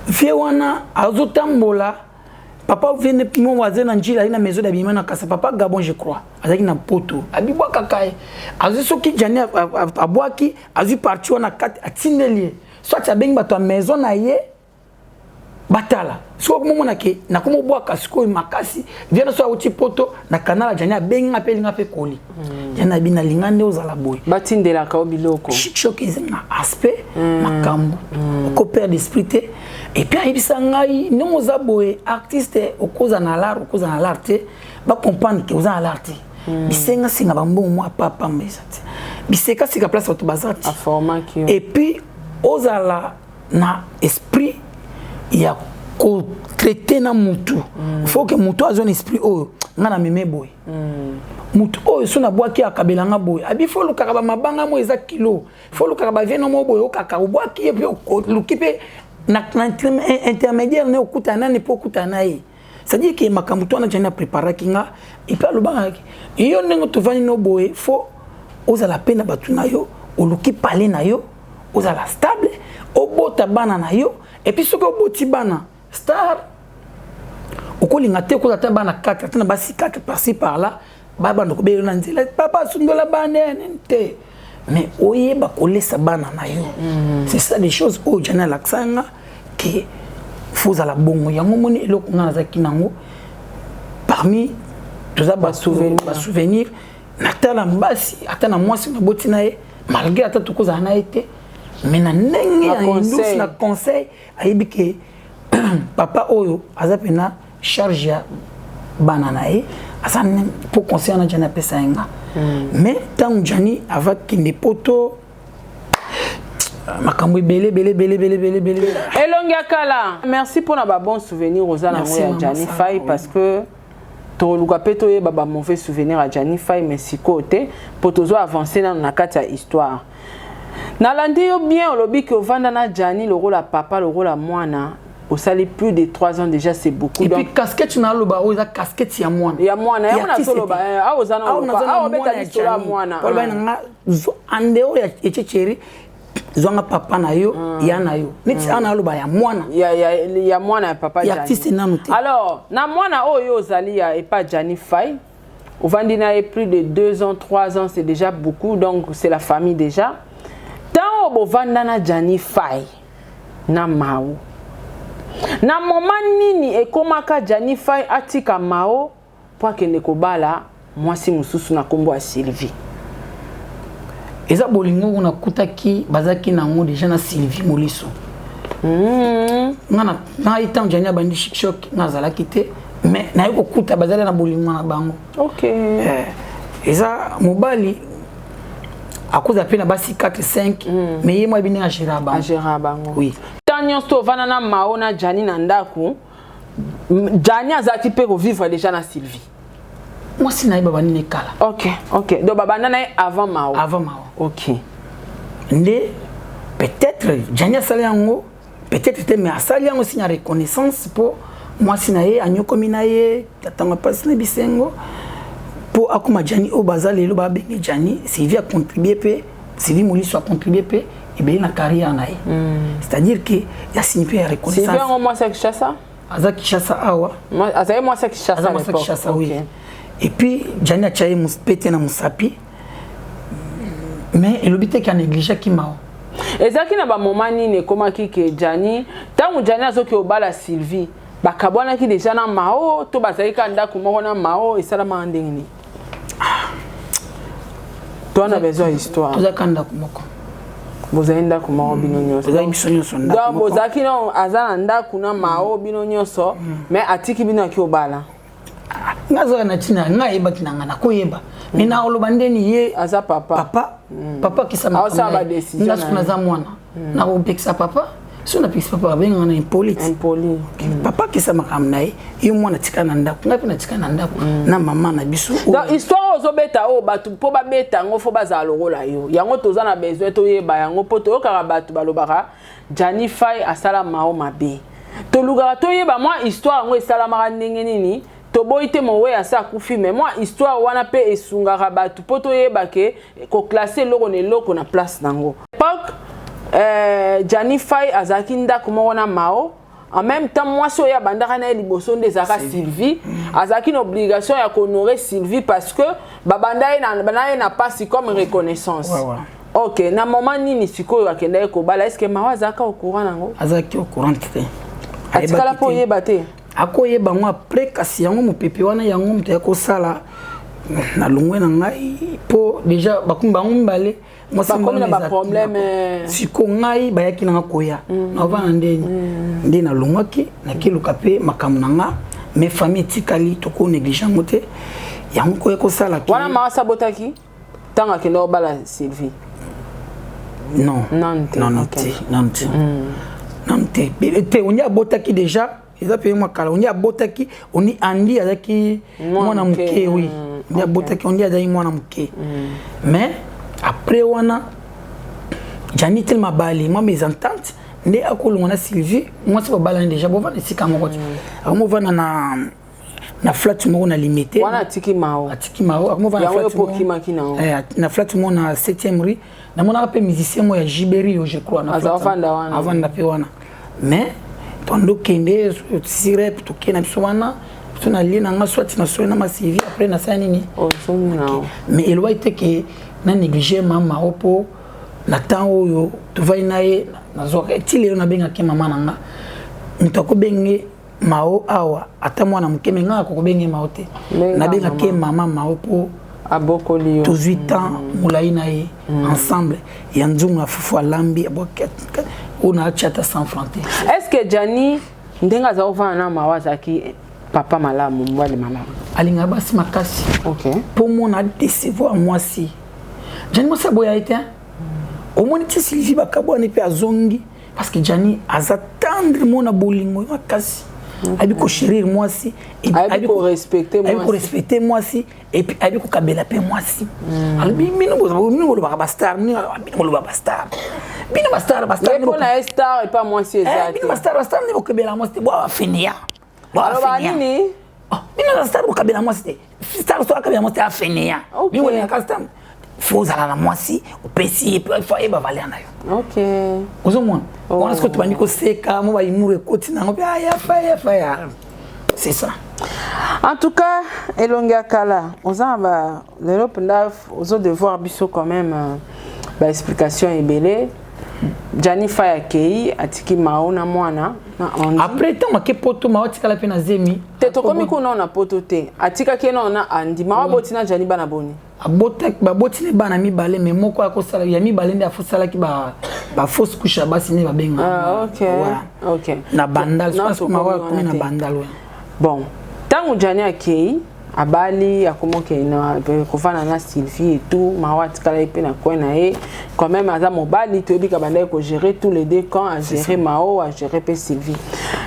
Vie wana azotambola, papa vie mo aza na njila, ali na maison d'habillement na kasa, papa Gabon, je crois azalaki na Poto, abibwakaka ye, azwi soki Jani abwaki, azwi parti wana kati, atindeli ye, soit abengi bato ya maison na ye batala. Soki okomomona ke nakomobwaka sikoyo makasi, viana so auti Poto na kanala, Jani abengi nga mpe elinga mpe koli Jani abi nalinga nde ozala boye. Batindelaka yo biloko. Choc ezenga aspect makambo okoperdre esprit te. Et puis ayebisa ngai ndenge oza boye artiste, okoza na l'art, okoza na l'art te, bacomprendre ke oza na l'art te. Bisengasenga bambongo mwa apapamba eza te, bisekaseka place bato baza te. Aformaki yo. Et puis ozala na esprit ya kotraite na mutu. Faut ke mutu azwa na esprit oyo nga na meme boye, mutu oyo so nabwaki akabelanga boye, abi fo olukaka bamabanga mo eza kilo, fo olukaka bavieno mo boye, okaka obwaki ye mpe oluki mpe na intermédiaire ne okutana nani mpo okutana na ye. C'est-à-dire ke makambo to wana Jani apreparaki nga. Et puis alobaka yo ndenge tovandi no boye, fo ozala mpe na bato na yo, oluki pale na yo, ozala stable, obota bana na yo. Et puis soki oboti bana star, okolinga te okozala ata bana 4, ata na basi 4 par-ci par-là, babanda kobela na nzela, papa asundola bana nini te, mais oyeba kolesa bana na yo. C'est ça des choses oyo Jani alakisa nga ke fo ozala bongo. Yango moni eloko nga nazalaki nango parmi toza basouvenir, natala basi, ata na mwasi naboti na ye, malgré ata tokozala na ye te, mais na ndenge ya indusi na conseil, ayebi ke papa oyo aza mpena charge ya bana na ye, aza mpo conseil wana Jani apesa ye nga. Mais ntango Jani ava kende Poto, makambo ebele ebele ebele ebele ebele ebele. Elongi ya kala, merci mpona babon souvenir oza nango ya Jani Fai, parce que toluka mpe toyeba bamauvais souvenir ya Jani Fai, mais sikoyo te, mpo tozwa avance nano na kati ya histoire. Nalandi yo bien, olobi ke ovanda na Jani lokola papa, lokola mwana, osali plus de 3 ans déjà, c'est beaucoup. Et puis casquette na aloba oyo eza casquette ya mwana. Ya mwana, yango nazoloba. Awa oza na, awa obeta lisolo ya mwana. Oloba nanga ande oyo ya Echecheri, zwanga papa na yo, ya na yo neti awa na aloba ya mwana. Ya mwana ya papa. Ya artiste nanu te. Alors na mwana oyo ozali ya epa Jani Fai. Ovandi na ye plus de 2 ans, 3 ans, c'est déjà beaucoup, donc c'est la famille déjà. Ntango bovanda na Gianni Fay na Mao, na moment nini ekomaka Gianni Fay atika Mao mpo akende kobala mwasi mosusu na nkombo ya Sylvie? Eza bolingo oyo nakutaki bazalaki nango déjà na Sylvie Moliso. Nga ngai, ntango Gianni abandi Chic Choc, nga azalaki te, mais naye kokuta bazali na bolingo na bango. Eza mobali akozala mpe na basi 4 5, mais ye mo ayebi ndenge agéra bango. Agéra bango. Oui. Ntango nyonso to ovanda na Mao na Gianni na ndako, Gianni azalaki mpe kovivre déjà na Sylvie? Mwasi na ye, babandi na ekala. Ok, donc babanda na ye avant Mao? Avant Mao. Nde peut-être Gianni asali yango, peut-être te, mais asali yango signe ya reconnaissance mpo mwasi na ye anyokomi na ye ntango apasi na bisengo mpo akóma Gianni oyo baza lelo babenge Gianni. Sylvie acontribue mpe, Sylvie Moliso acontribue mpe ebele na carrière na ye, c'est-à-dire que ya signe mpe ya reconnaissance. Sylvie yango mwasi ya Kinshasa? Aza Kinshasa awa. Azali mwasi ya Kinshasa? Aza mwasi ya Kinshasa, oui. Et puis Gianni atya ye pete na mosapi, mais elobi te ke anégligeaki Mao. Ezalaki na bamoma nini ekomaki ke Gianni, ntango Gianni azoki obala Sylvie, bakabwanaki déjà na Mao to bazalaki kaka ndako moko na Mao? Esalamaka ndenge nini? To wana besoin ya histoire. Tozalaka ndako moko. Bozali ndako moko bino nyonso? Tozali biso nyonso ndako Donc moko. Bozalaki no, aza na ndako na Mao bino nyonso, mais atiki bino, aki obala? Nga azalaka na ntina, nga ayebaki na nga nakoyeba, mais na oloba ndeni ye aza papa. Papa, papa akisa. Aosala ba décision Nga na soki ye. Naza mwana, nakopekisa papa? So napekisa papa, babengaka na impolite. Impoli. Papa akisa makambo na ye, ye mwana atika na ndako, ngai mpe natika na ndako na mama na biso oyo. Donc histoire oyo ozobeta oyo, bato mpo babeta yango fo bazala lokola yo. Yango toza na besoin toyeba yango, mpo toyokaka bato balobaka Gianni Fay asala Mao mabe. Tolukaka toyeba mwa histoire yango esalamaka ndenge nini. Toboyi te mowe asa akufi, mais mwa histoire wana mpe esungaka bato mpo toyeba ke koclasser eloko na eloko na place nango. Époque Gianni Fay azalaki ndako moko na Mao, en même temps mwasi oyo abandaka na ye liboso nde ezalaka Sylvie. Azalaki na obligation ya kohonorer Sylvie parce que babanda ye na ye na pasi, comme reconnaissance. Ouais. Ok, na moment nini sikoyo akendaki kobala? Est ce que Mao azalaka au courant nango? Azalaki au courant te. Atikala mpo oyeba te? Akoyeba yango après. Kasi yango mopepe wana, yango moto ya kosala na longwe na ngai, mpo déjà bakomi bango mibale. Bakomi na baproblème. Siko ngai bayaki nanga koya, naovanda ndeni nde nalongwaki, nakeluka mpe makambo na nga, mais famille etikali, tokonéglige yango te. Yango koya kosala. Wana Mao asabotaki ntango akende kobala Sylvie? Non. Non te? Non, non te, non te, non te te. Ondi abotaki déjà, eza mpe mwa kala. Ondi abotaki, ondi andi azalaki mwana moke. Oui, ondi abotaki, ondi azalaki mwana moke. Mais après wana Gianni telema bali mwa mésentente nde akolongwa na Sylvie. Mwasi babalani déjà, bovanda esika moko te, akomovanda na flat moko na Limité. Wana atiki Mao? Atiki Mao, akomovanda na flat moko na 7e rue. Namonaka mpe musicien moko ya Giberi yo, je crois. Azavanda wana? Avanda mpe wana, mais tondokende sirep, tokende na biso wana, so nalie na nga soit na soi na masivi, après nasala nini. Mais elobaki te ke na néglige mama o, mpo na temps oyo tovandi na ye, nazwaka ti lelo nabengaki mama na nga. Moto akobenge Mao awa, ata mwana moke, me ngai akokobenge Mao te, nabengaki mama Mao mpo abokoli yo. Tozwi temps molai na ye ensemble, ya nzungu ya fufu alambi oyo naatia ata 100 franc te. Est ce que Gianni, ndenge aza kovanda na Mao, azalaki papa malamu, mobali malamu? Alingaka basi makasi. Mpo mona adécevoir mwasi, Gianni mwasi aboya ye te. Omoni ti Sylvie bakabwani mpe azongi, parce que Gianni aza tendre, mona bolingo makasi, ayebi kochérir mwasi. Ayebi korespecte mwasi, et puis ayebi kokabela mpe mwasi. Alobi bino bolobaka bastar, bino bolobaka bastar, bino bastar, bastar. Mpo na ye star epa mwasi eza. Bino bastar, bastar nde bokabela mwasi te, bwa bafenia. Aloba nini? Bino bastar bokabela mwasi te, star so akabela mwasi te, afenia. Bino bolingaka star, fo ozala na mwasi, opesi ye, fo ayeba valeur na yo. Ozomona wana sikoyo tobandi koseka, mo bayimuru ekoti nango mpe ayafa yafa ya. C'est ça. En tout cas, elongi ya kala, oza na ba lelo mpenza ozo devoir biso quand même ba explication ebele. Gianni Fay akei, atiki Mao na mwana na Andy. Après, ntango ake Poto, Mao atikala mpe na zemi. Te, tokomi kuna na Poto te. Atikaki ye nano na Andy. Mao aboti na Gianni bana boni? Baboti ne bana mibale, mais moko akosala ya mibale nde afosalaki ba fausse couche ya basi nde babenga. Ah, ok. Ouais. Na Bandal. Non, Mao akomi na te. Bandal, ouais. Bon, ntango Gianni akei, abali, akoma okende kofanda na Sylvie et tout. Mao atikala ye mpe na coin na ye. Quand même aza mobali, toyebi ka bandaki kogérer tous les deux camps, agérer Mao, agérer mpe Sylvie.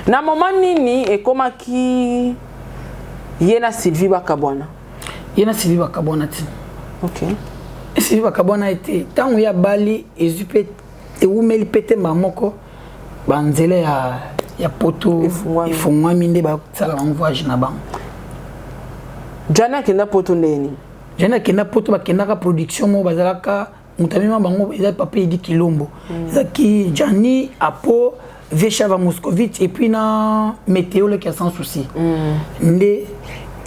Na moment nini ekomaki ye na Sylvie bakabwana? Ye na Sylvie bakabwana ti. Sylvie bakabwana ye te. Ntango ye abali, ezwi mpe ewumeli mpe te, mbala moko banzela ya Poto Efungwami. Efungwami nde basala bango voyage na bango. Gianni akenda Poto ndeni? Jani akenda Poto, bakendaka production moko, bazalaka moto amema bango eza papa Edi Kilombo. Ezalaki Jani, Apo, Veshava Moscovitch et puis na Météo leki ya Sans Souci. Nde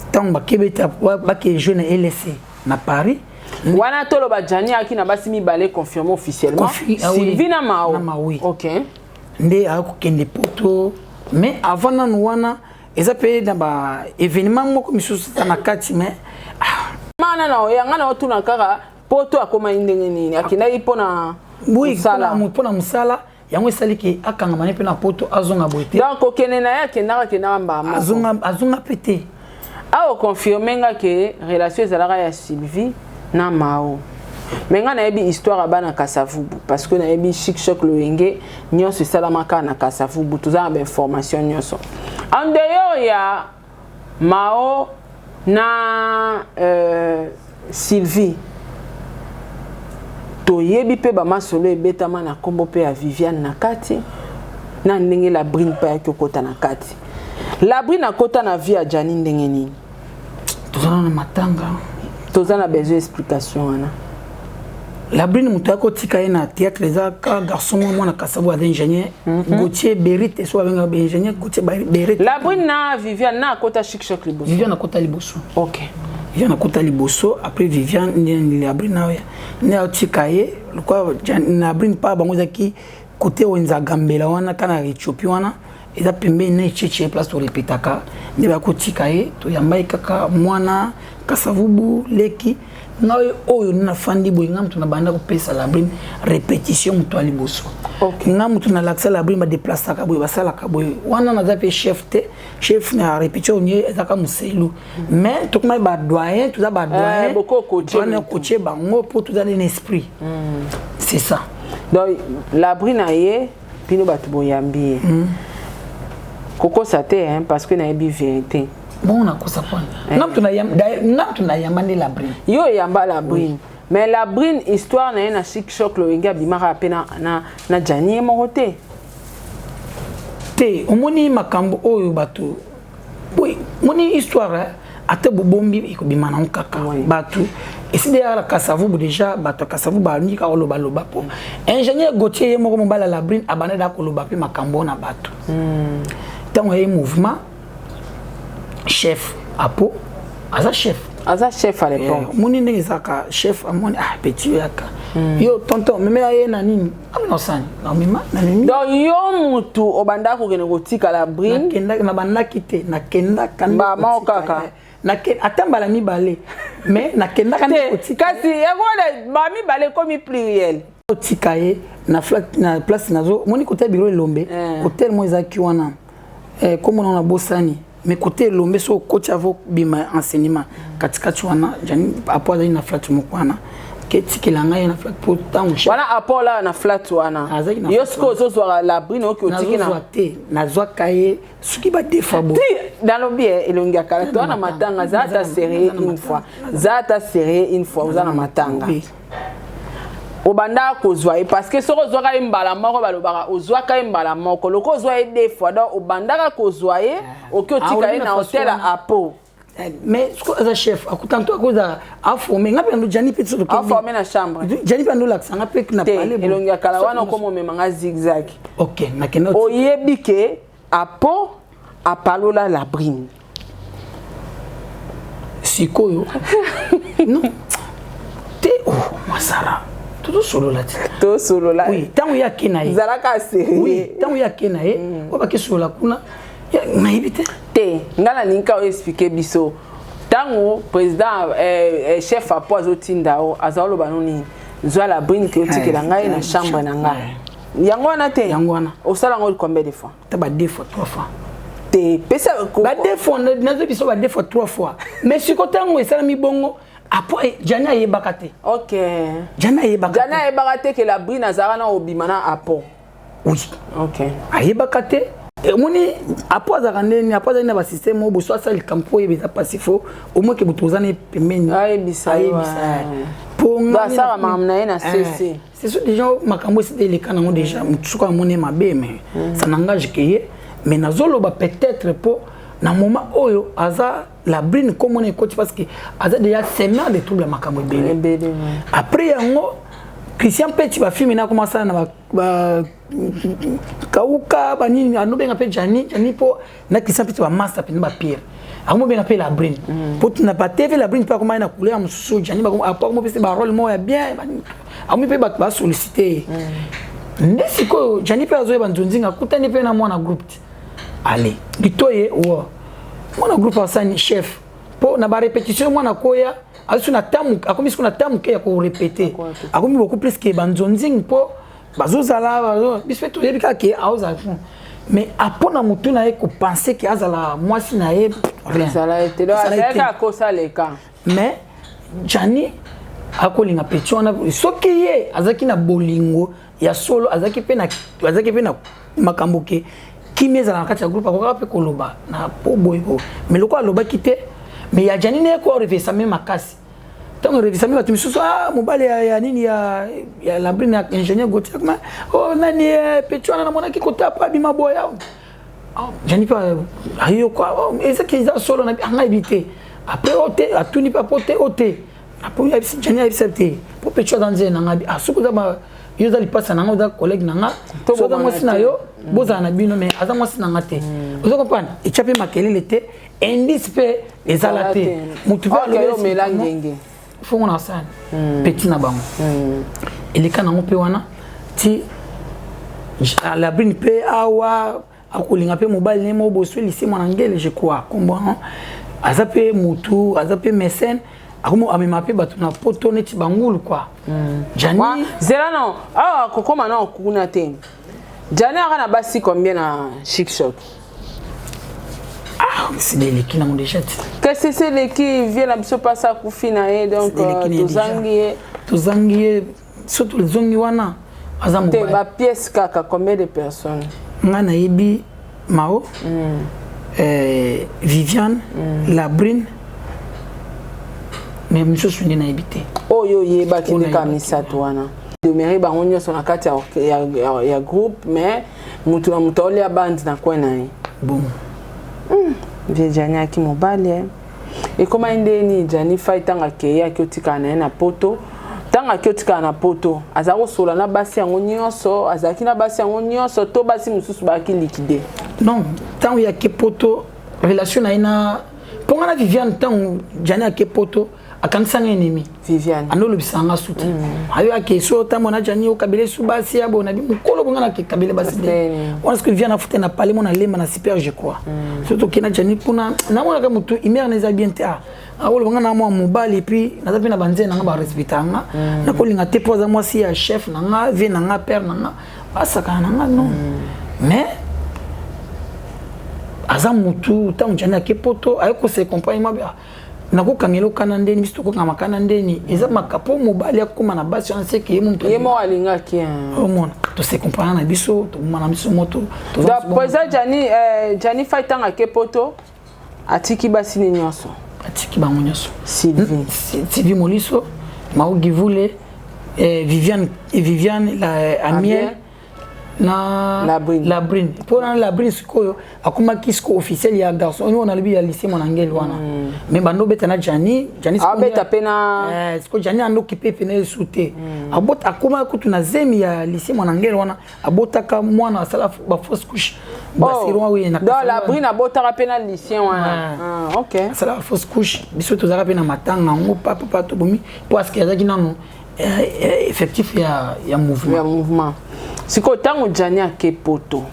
ntango bakebeta, bake jouer na LSC na Paris. Wana toloba Gianni ayaki na basi mibale, confirmé officiellement. Ah oui. Sylvie na Mao. Na Mao, oui. Ok. Nde akokende Poto, mais avant nanu wana eza mpe na ba événement moko misusu eza na kati, mais Mana na oya, nga na otuna kaka, Poto akomaki ndenge nini? Akendaki mpona Oui. mosala? Mpona mosala. Yango esaliki akangama ne mpe na Poto, azonga boye te. Donc kokende na ye, akendaka mbala moko? Azonga mpe te. Awa confirme nga ke relation ezalaka ya Sylvie na Mao, mais nga nayebi histoire ya bana Kasavubu, parce que nayebi Chic Choc Loyenge nyonso esalamaka na Kasavubu. Toza na bainformation nyonso en dehors ya Mao na Sylvie. Toyebi mpe bamasolo ebetama na nkombo mpe ya Viviane na kati, na ndenge Labrine mpe ayaki okota na kati. Labrine akota na vie ya Gianni ndenge nini? Tozala na matanga. Toza na besoin explication wana. Labrine, moto ayaki kotika ye na théâtre eza ka garçon moko, mwana Kasavu, aza ingénieur Gautier Berite, so babengaka baingénieur Gautier Berite. Labrine na Viviane na akota Chic Choc liboso? Viviane akota liboso. Viviane akota liboso, après Viviane nde Labrine aoya, nde aotika ye. Lokwa Labrine mpa bango ezalaki kote oyo Gambela wana, ka na Éthiopie wana, eza pembeni na Echeche, place torepetaka, nde bakotika ye. Toyamba ye kaka mwana Kasavubu, leki ngai oyo nafandi boye. Ngai moto nabanda kopesa Labrine répétition, moto ya liboso. Ngai moto nalakisa Labrine badeplasaka boye, basalaka boye. Wana naza mpe chef te, chef na répétition nye ezalaka moselu, mais tokomaki badoyen, toza badoyen kotie bango mpo toza nene esprit, c'est ça. Donc Labrine na ye, bino bato boyambi ye. Kokosa te, hein, parce que nayebi vérité. Bon, nakosa mpona nga moto nayamba nde Labrine. Yo oyamba Labrine, oui. Mais Labrine, histoire na ye na Chic Choc Loyenge, abimaka mpe na Gianni ye moko te. Te, omoni makambo oyo bato moni histoire, ata bobombi, ekobima nango kaka. Bato esili yaka na Kasavubu déjà, bato ya Kasavubu balingi kaka kolobaloba, mpo ingénieur Gautier ye moko, mobali ya Labrine, abandaki koloba mpe makambo na bato. Ntango aye mouvement, chef Apo aza chef. Aza chef à l'époque. Omoni ndenge ezalaka, chef amoni: "Ah, petit oyo yaka, yo tonton, memela ye na nini." Amina osani, namema, namemi. Donc yo mutu obandaka kokende kotika Labrine? Nabandaki te, nakendaka. Mbama kaka. Ata mbala mibale, mais nakendaka. Nde kasi yango wana mbala mibale ekomi pluriel. Otika ye na place nazo moni kote biro Elombe, hotel mo ezalaki wana, kombo na bosani, mais kote Elombe, so okoti avo bima enseignement, katikati wana, Apo azali na flat moko wana, ketikela ngai na flat po ntango Wana Apo la na flat wana, yo sikoyo ozozwaka Labrine, oki otiki na te, nazwaka ye soki badefa bo. Nalobi elongi ya kala, toza na matanga, za ata sérieux une fois, za ata sérieux une fois. Oza na matanga, obanda kozwa ye, parce que soki ozwaka ye mbala moko, balobaka ozwaka ye mbala moko, loko ozwa ye deux fois. Donc obandaka kozwa ye, oki otika ye na hotel Apo. Mais soki aza chef, tantôt akoza aforme nga mpe ando Jani mpe. Aforme na chambre. Jani mpe andolakisa nga mpe na pale. Elongi ya kala wana, okoma omemanga zigzag. Ok, nakenda. Oyebi ke Apo apalola Labrine. Sikoyo non te, oh masara, tozosolola te. Tosolola. Oui, ntango ye ake na ye. Zalaka sérieux. Oui, ntango ye ake na ye, oyo bakesolola kuna, nayebi te. Te, ngai nalingi ka oexpliquer biso ntango président chef apo azotinda o, aza oloba no nini? Zwa la brine ke otikela ngai na chambre na ngai. Yango wana te? Yango wana. Osala yango combien de fois? Ta ba deux fois, trois fois. Te, pesa. Ba deux fois, nazo biso ba deux fois, trois fois. Mais sikoyo ntango esalami bongo, apo Jani ayebaka te. Jani ayebaka. Jani ayebaka te ke la brine azalaka na obima na apo? Oui. Ayebaka te. Omoni, apo azalaka ndeni, apo azali na basystème oyo boso asala likambo mpo oyeba eza pasi, fo omoke moto oza na pembeni. Ayebisa. Ayebisa. Po asala makambo na ye na cc. C'est sûr, déjà makambo esi eleka nango déjà. Motu soki amoni mabe, mais ça n'engage ke ye. Mais nazoloba peut-être mpo na moment oyo aza la brine komona ekoti, parce que aza déjà semeur de trouble ya makambo ebele. Après yango, Christian Peti, bafilme na akoma asala na kauka banini, anobenga mpe Jani Jani, mpo na Christian Peti bamaster mpenza bapire, akomobenga mpe la brine mpo na batv. La brine mpe akomai na couleur mosusu. Jani akomo pesa barole moko ya bien, akomi mpe bato basollicite ye. Nde sikoyo Jani mpe azoyeba nzonzinga, akutani mpe na mwana groupe te. Ale litoye wa mwana groupe asani chef, mpo na barépétition mwana koya azo na tamu, akomi siko na tamu ke ya korépéter, akomi beaucoup plus ke banzonzing, mpo bazozala. Biso mpe toyebi kaka ke aozala, mais apo na motu na ye kopenser ke azala mwasi na ye. Kosaleka. Mais Jani akolinga petit wana. Soki ye azalaki na bolingo ya solo, azalaki mpe na makambo ke kimi ezala na kati ya groupe, akokaka mpe koloba na po boye po. Mais lokola alobaki te, mais ya Jani ne ko revisame makasi. Ntango revisame, bato misusu, ah, mobali ya nini ya Labrine, ya ingénieur Gautier, ma oh, nani, petit wana namonaki kotapa abima boya. Jani mpe ayoka ezaki eza solo na ngai yebi te. Après o te, atuni mpe apo te, o te, apo Jani ayebisa te po petit aza nzele na ngai. Ah, soki oza, yo oza lipasa na nga, oza collègue na nga, so oza mwasi na yo, bozala na bino, mais aza mwasi na nga te. Oza comprendre? Etya mpe makelele te, indice mpe ezala te, motu mpe alobi fongo na sani petit na bango eleka nango mpe wana ti Labrine mpe awa akolinga mpe mobali ne mo boso lycée mwana ngele, je crois kombo. Aza mpe motu, aza mpe mécène, akomo amema mpe bato na poto neti bangulu quoi. Jani Zela, non, awa kokóma na kuna te. Jani aka na basi combien na Chic Choc? Ah, sida eleki nango déjà te. Kasi esi eleki, vie na biso mpasi akufi na ye, donc tozangi ye. Tozangi ye. So tozongi wana, aza te bapièce kaka, combien de personnes? Ngai nayebi Mao, Viviane, Labrine, mais misusu nde nayebi te. Oyo oyebaki nde kaka misato wana, demere bango nyonso na kati ya groupe, mais motu na moto aolia bande na coin na ye. Bon. Vie Jani aki mobali ekomai ndeni? Jani Fai, ntango akei, aki otikala na ye na poto. Ntango aki otikala na poto, aza kosola na basi yango nyonso? Azalaki na basi yango nyonso to basi mosusu bayaki liquide? Non, ntango yake poto, relation na ye na mpo nga na Viviane, ntango Jani ake poto, akanisanga ennemi. Viviane. Andolobisa nga su te. Ayo ake so otambo na Jani, okabele su basi ya bo na bi mokolo bonga na kekabele basi te wana. Soki Viviane afute na pale mo na lemba na super, je crois, so tokende na Jani kuna, namonaka motu humeur na eza bien te. Ah, akoloba nga na mwa mobali, et puis naza mpe na banzele na nga, barespecta nga. Nakolinga te mpo aza mwasi ya chef na nga, vie na nga, père na nga, asakana na nga, non. Mais aza motu, ntango Jani ake poto, aye kose comprendre mwa nakokangela okana ndeni, biso tokokanga makana ndeni, eza makapo mobali akóma na basi wana seke ye moto. Ye moko alingaki. Omona, tose comprendre na biso, toboma na biso moto. Président Jani, Jani Fai, ntango ake poto, atiki basi ni nyonso? Atiki bango nyonso. Sylvie? Sylvie Moliso, Mao Givule, Viviane, Viviane la Amiel. Na Labrine. Labrine, mpo na Labrine sikoyo akomaki siko officiel ya garçon oyo nalobi ya lycée Monangeli wana, mais bando obeta na Jani. Jani sikoyo Abeta mpe na Sikoyo Jani andoki mpe pene esu te. Akoma kutu na zemi ya lycée Monangeli wana, abotaka mwana, asala bafausse couche, basero oyo na Donc Labrine abotaka mpe na Lucien wana. Ah, ok. Asala bafausse couche. Biso tozalaka mpe na matanga yango, papapa tobomi mpo aske azalaki nano effectif ya mouvement. Ya mouvement. Sikoyo ntango Jani ake Poto,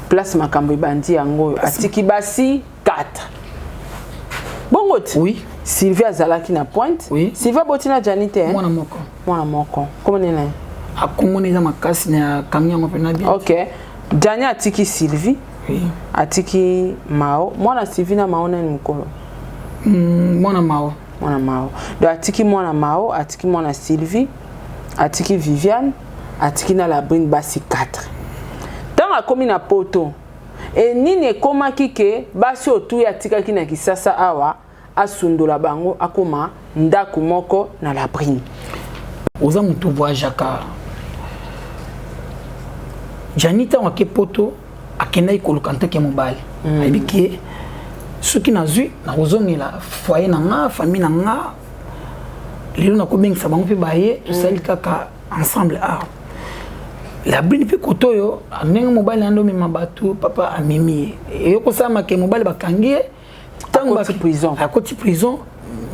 place makambo ebandi yango oyo, atiki basi 4, bongo ti Oui. Sylvie azalaki na pointe. Oui. Sylvie aboti na Jani te, hein? Mwana moko. Mwana moko, kombo nini na ye? Akomona eza makasi na akangi yango mpena bien. Ok, Jani atiki Sylvie, atiki Mao. Mwana Sylvie na Mao, nani mokolo? Mwana Mao. Mwana Mao. Donc atiki mwana Mao, atiki mwana Sylvie, atiki Viviane, atiki na Labrine, basi 4. Ntango akomi na Poto, e nini ekomaki ke basi oyo tu ye atikaki na Kisasa awa, asundola bango, akoma ndako moko na Labrine? Oza moto voyageaka. Jani ntango ake Poto, akendaki koluka nteke mobali. Ayebi ke soki nazwi, nakozongela foyer na nga, famille na nga. Lelo nakobengisa bango mpe baye, tosali kaka ensemble. Art Labrine mpe kote oyo, ndenge mobali na nde omema bato, papa amemi ye, eyokosala ke mobali bakangi ye. Ntango Akoti prison. Akoti prison,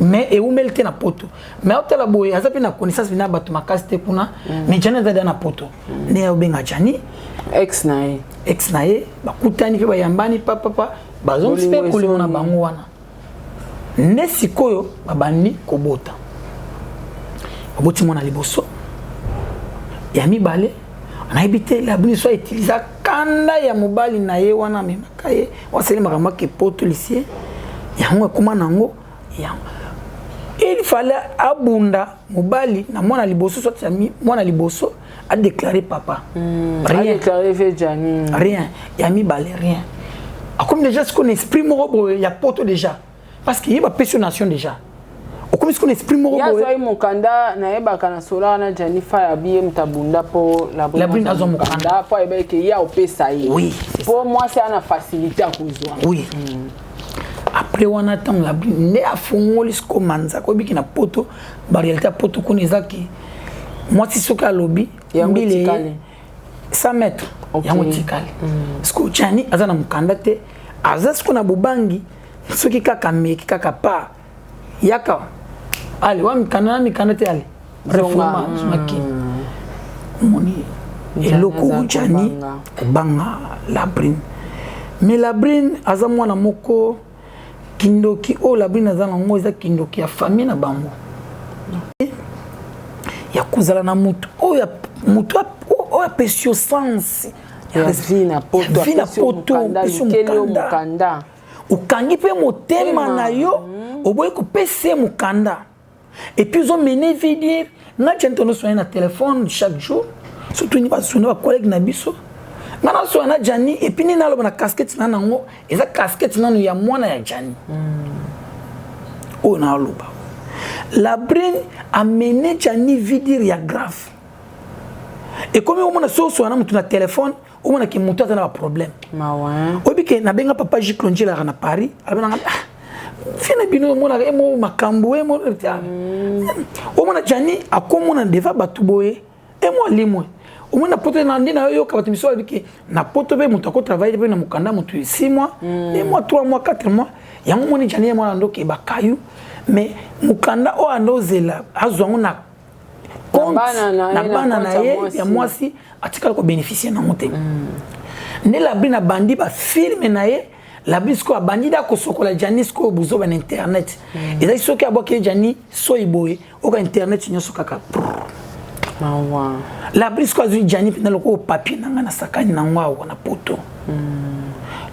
mais ewumeli te na Poto. Mais aotala boye, aza mpe na connaissance na bato makasi te kuna. Mais Jani aza deya na Poto, nde aobenga Jani. Ex na ye. Ex na ye. Bakutani mpe, bayambani, papapa, bazongisi mpe Bolingo kolingo na ezongi. bango wana. Nde sikoyo babandi kobota. Baboti mwana liboso, ya mibale. Nayebi te, Labrine so autiliza kanda ya mobali na ye wana amemaka ye, wasali makambo ake Poto, lisie yango ekóma nango yango. Il fallait abunda mobali na mwana liboso, soit ya mwana liboso adéclaré papa. Rien. Adéclaré ve Jani. Rien. Ya mibale, rien. Akomi déjà sikoyo na esprit moko boye ya Poto déjà, parce que ye bapesi yo nation déjà, okomi sikoyo na esprit moko Ye boye. azwaki mokanda. Nayebaka na sola wana, Jani fa ya biye moto abunda mpo Labrine azwa mokanda. Mpo ayebaki ke ye aopesa ye. Oui, c'est Mpo mwasi aya na facilité ya kozwa. Oui. Après wana, ntango Labrine nde afongoli sikoyo manzaka, oyebiki na Poto, baréalité ya Poto kuna ezaki mwasi soki alobi Yango mbili eye etikali. 100 mètres. Yango etikali. Sikoyo Jani aza na mokanda te, aza sikoyo na bobangi. Soki kaka meki kaka pa yaka ale wa mikanda na mikanda te, ale refoulement maki. Omoni eloko aza Jani kobanga. Kobanga Labrine. Mais Labrine aza mwana moko kindoki. Oyo Labrine aza nango eza kindoki ya famille na bango, ya kozala na motu oyo motu oyo apesi yo sens ya vie na Poto. Ya vie na apesi yo Poto, mokanda, apesi yo alukeli yo mokanda. Mokanda. Okangi mpe motema na yo, oboyi kopesa ye mokanda, et puis ozomene vie dire nga tiani tonosoye na téléphone chaque jour, surtout ni basone bacollègue na biso. Nga nasoya na Jani, et puis nini naloba na casquette na nango, eza casquette nano ya mwana ya Jani oyo naaloba. Labrine amene Jani vie dire ya grave. Ekomi omona so osoya na motu na téléphone, omonaki motu aza na baproblème. Mawa. Oyebi ke nabenga papa Giclo Njelaka na Paris, abenanga ah, fi na bino omonaka ye mo makambo ye mo omona Jani akomona deva bato boye e mo alimwe. Omoni na Poto na nde nayoyoka bato miso bayebi ke na Poto mpe moto akotravaille mpe na mokanda moto 6 mois, 2 mois, 3 mois, 4 mois. Yango omoni Jani ye mwana ndoki bakayu, mais mokanda oyo ando ozela azwa yango na compte bana na ye, na na bana na compte ya ye mwasi. Ya mwasi atikala kobénéficie nango te. Nde Labrine abandi bafilme na ye. Labrine sikoyo abandi da kosokola Jani sikoyo buzoba na internet. Ezali soki abwaki ye Jani soyi boye, oka internet nyonso kaka prrr. Mawa. Labrine sikoyo azwi Jani mpenza lokola papier na ngai, nasakani nango awa na Poto.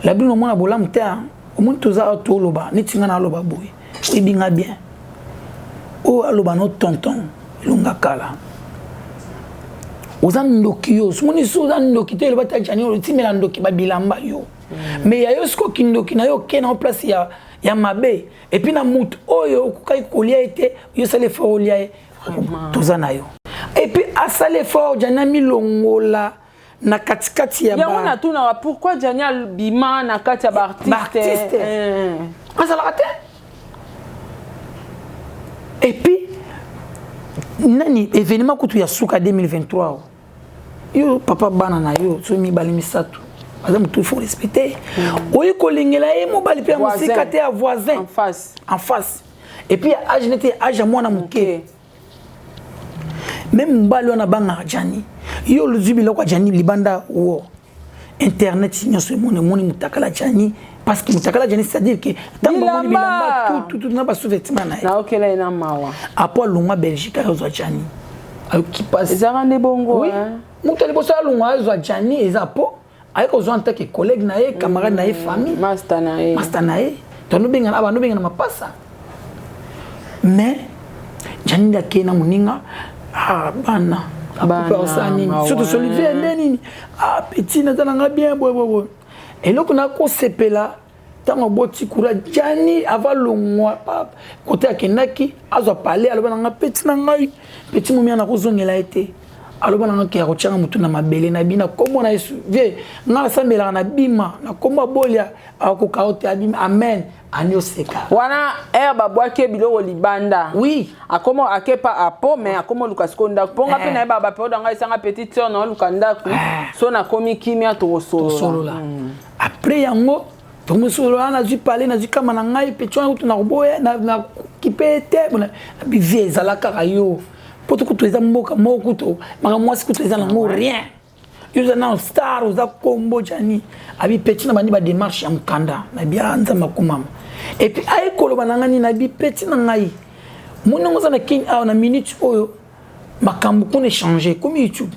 Labrine omona bolamu te, ah. Omoni toza awa, toloba neti ngai naloba boye, oyebi nga bien. Oyo aloba no tonton Elonga kala, oza ndoki yo. Somoni so oza ndoki te, eloba ta Jani otimela ndoki babilamba yo. Mais ya yo sikoyo kindoki na yo oke na place ya mabe, et puis na mutu oyo okokaki kolia ye te, yo osala effort olia ye. Toza na yo. Et puis asala effort, Jani amilongola. Na katikati ya yango natunaka pourquoi Gianni abima na kati ya baartiste. Azalaka te. Et puis nani, événement kutu ya suka 2023, yo papa, bana na yo so mibale, misato, aza motu, il faut respecter. Oyi kolingela ye mobali mpe ya mosika te, ya voisin en face. En face. Et puis âge nete âge ya mwana moke, même mobali wana abangaka Jani. Yo ozwi biloko ya Jani libanda wo internet nyonso, emoni, emoni motakala Jani, parce que motakala Jani, c'est-à-dire que ntango bamoni bilamba tututu na basous-vêtement na ye. Naokela ye na mawa. Apo alongwa Belgique, ayozwa Jani, ayoki pasi. Ezalaka nde bongo. Oui, moto ya liboso alongwa azwa Jani eza po aye kozwa en tant que collègue na ye, camarade na ye, famille. Master na ye. Master na ye, tonobengana, banobengana mapasa. Mais Jani nde akei na moninga. Ah, bana osala nini? Surtout Solivier nde nini? Ah, petit, naza nanga bien boye boye boye. Eloko nakosepela, ntango aboti kura, Jani ava longwa kote akendaki, azwa pale, aloba nanga: "Petit na ngai, petit momia, nakozongela ye te." Aloba nanga ke akotianga motu na mabele na bina kombo na Yesu. Vie ngai nasambelaka na bima na kombo abolia, akoka yo te, abima amen, ani oseka. Wana ere babwaki biloko libanda. Oui. Akoma akepa apo, mais akoma oluka sikoyo ndako, mpo nga mpe nayeba baperiode yango esanga petite sœur na oluka ndako. So nakomi kimia, tokosolola. Après yango tokosolola, nazwi pale, nazwi kama na ngai petit wana kutu nakoboya, nakipe te. Bivie ezala kaka yo po to kutu eza mboka moko, kutu makambo mwasi kutu eza nango rien. Yo oza na star, oza kombo. Jani abi: "Petit, na bandi badémarche ya mokanda." Nabi: "A, Nzambe akomama." Et puis aye koloba na ngai nini? Nabi: "Petit na ngai, moni yango oza na Kini awa na minute oyo, makambo kuna échange komi YouTube,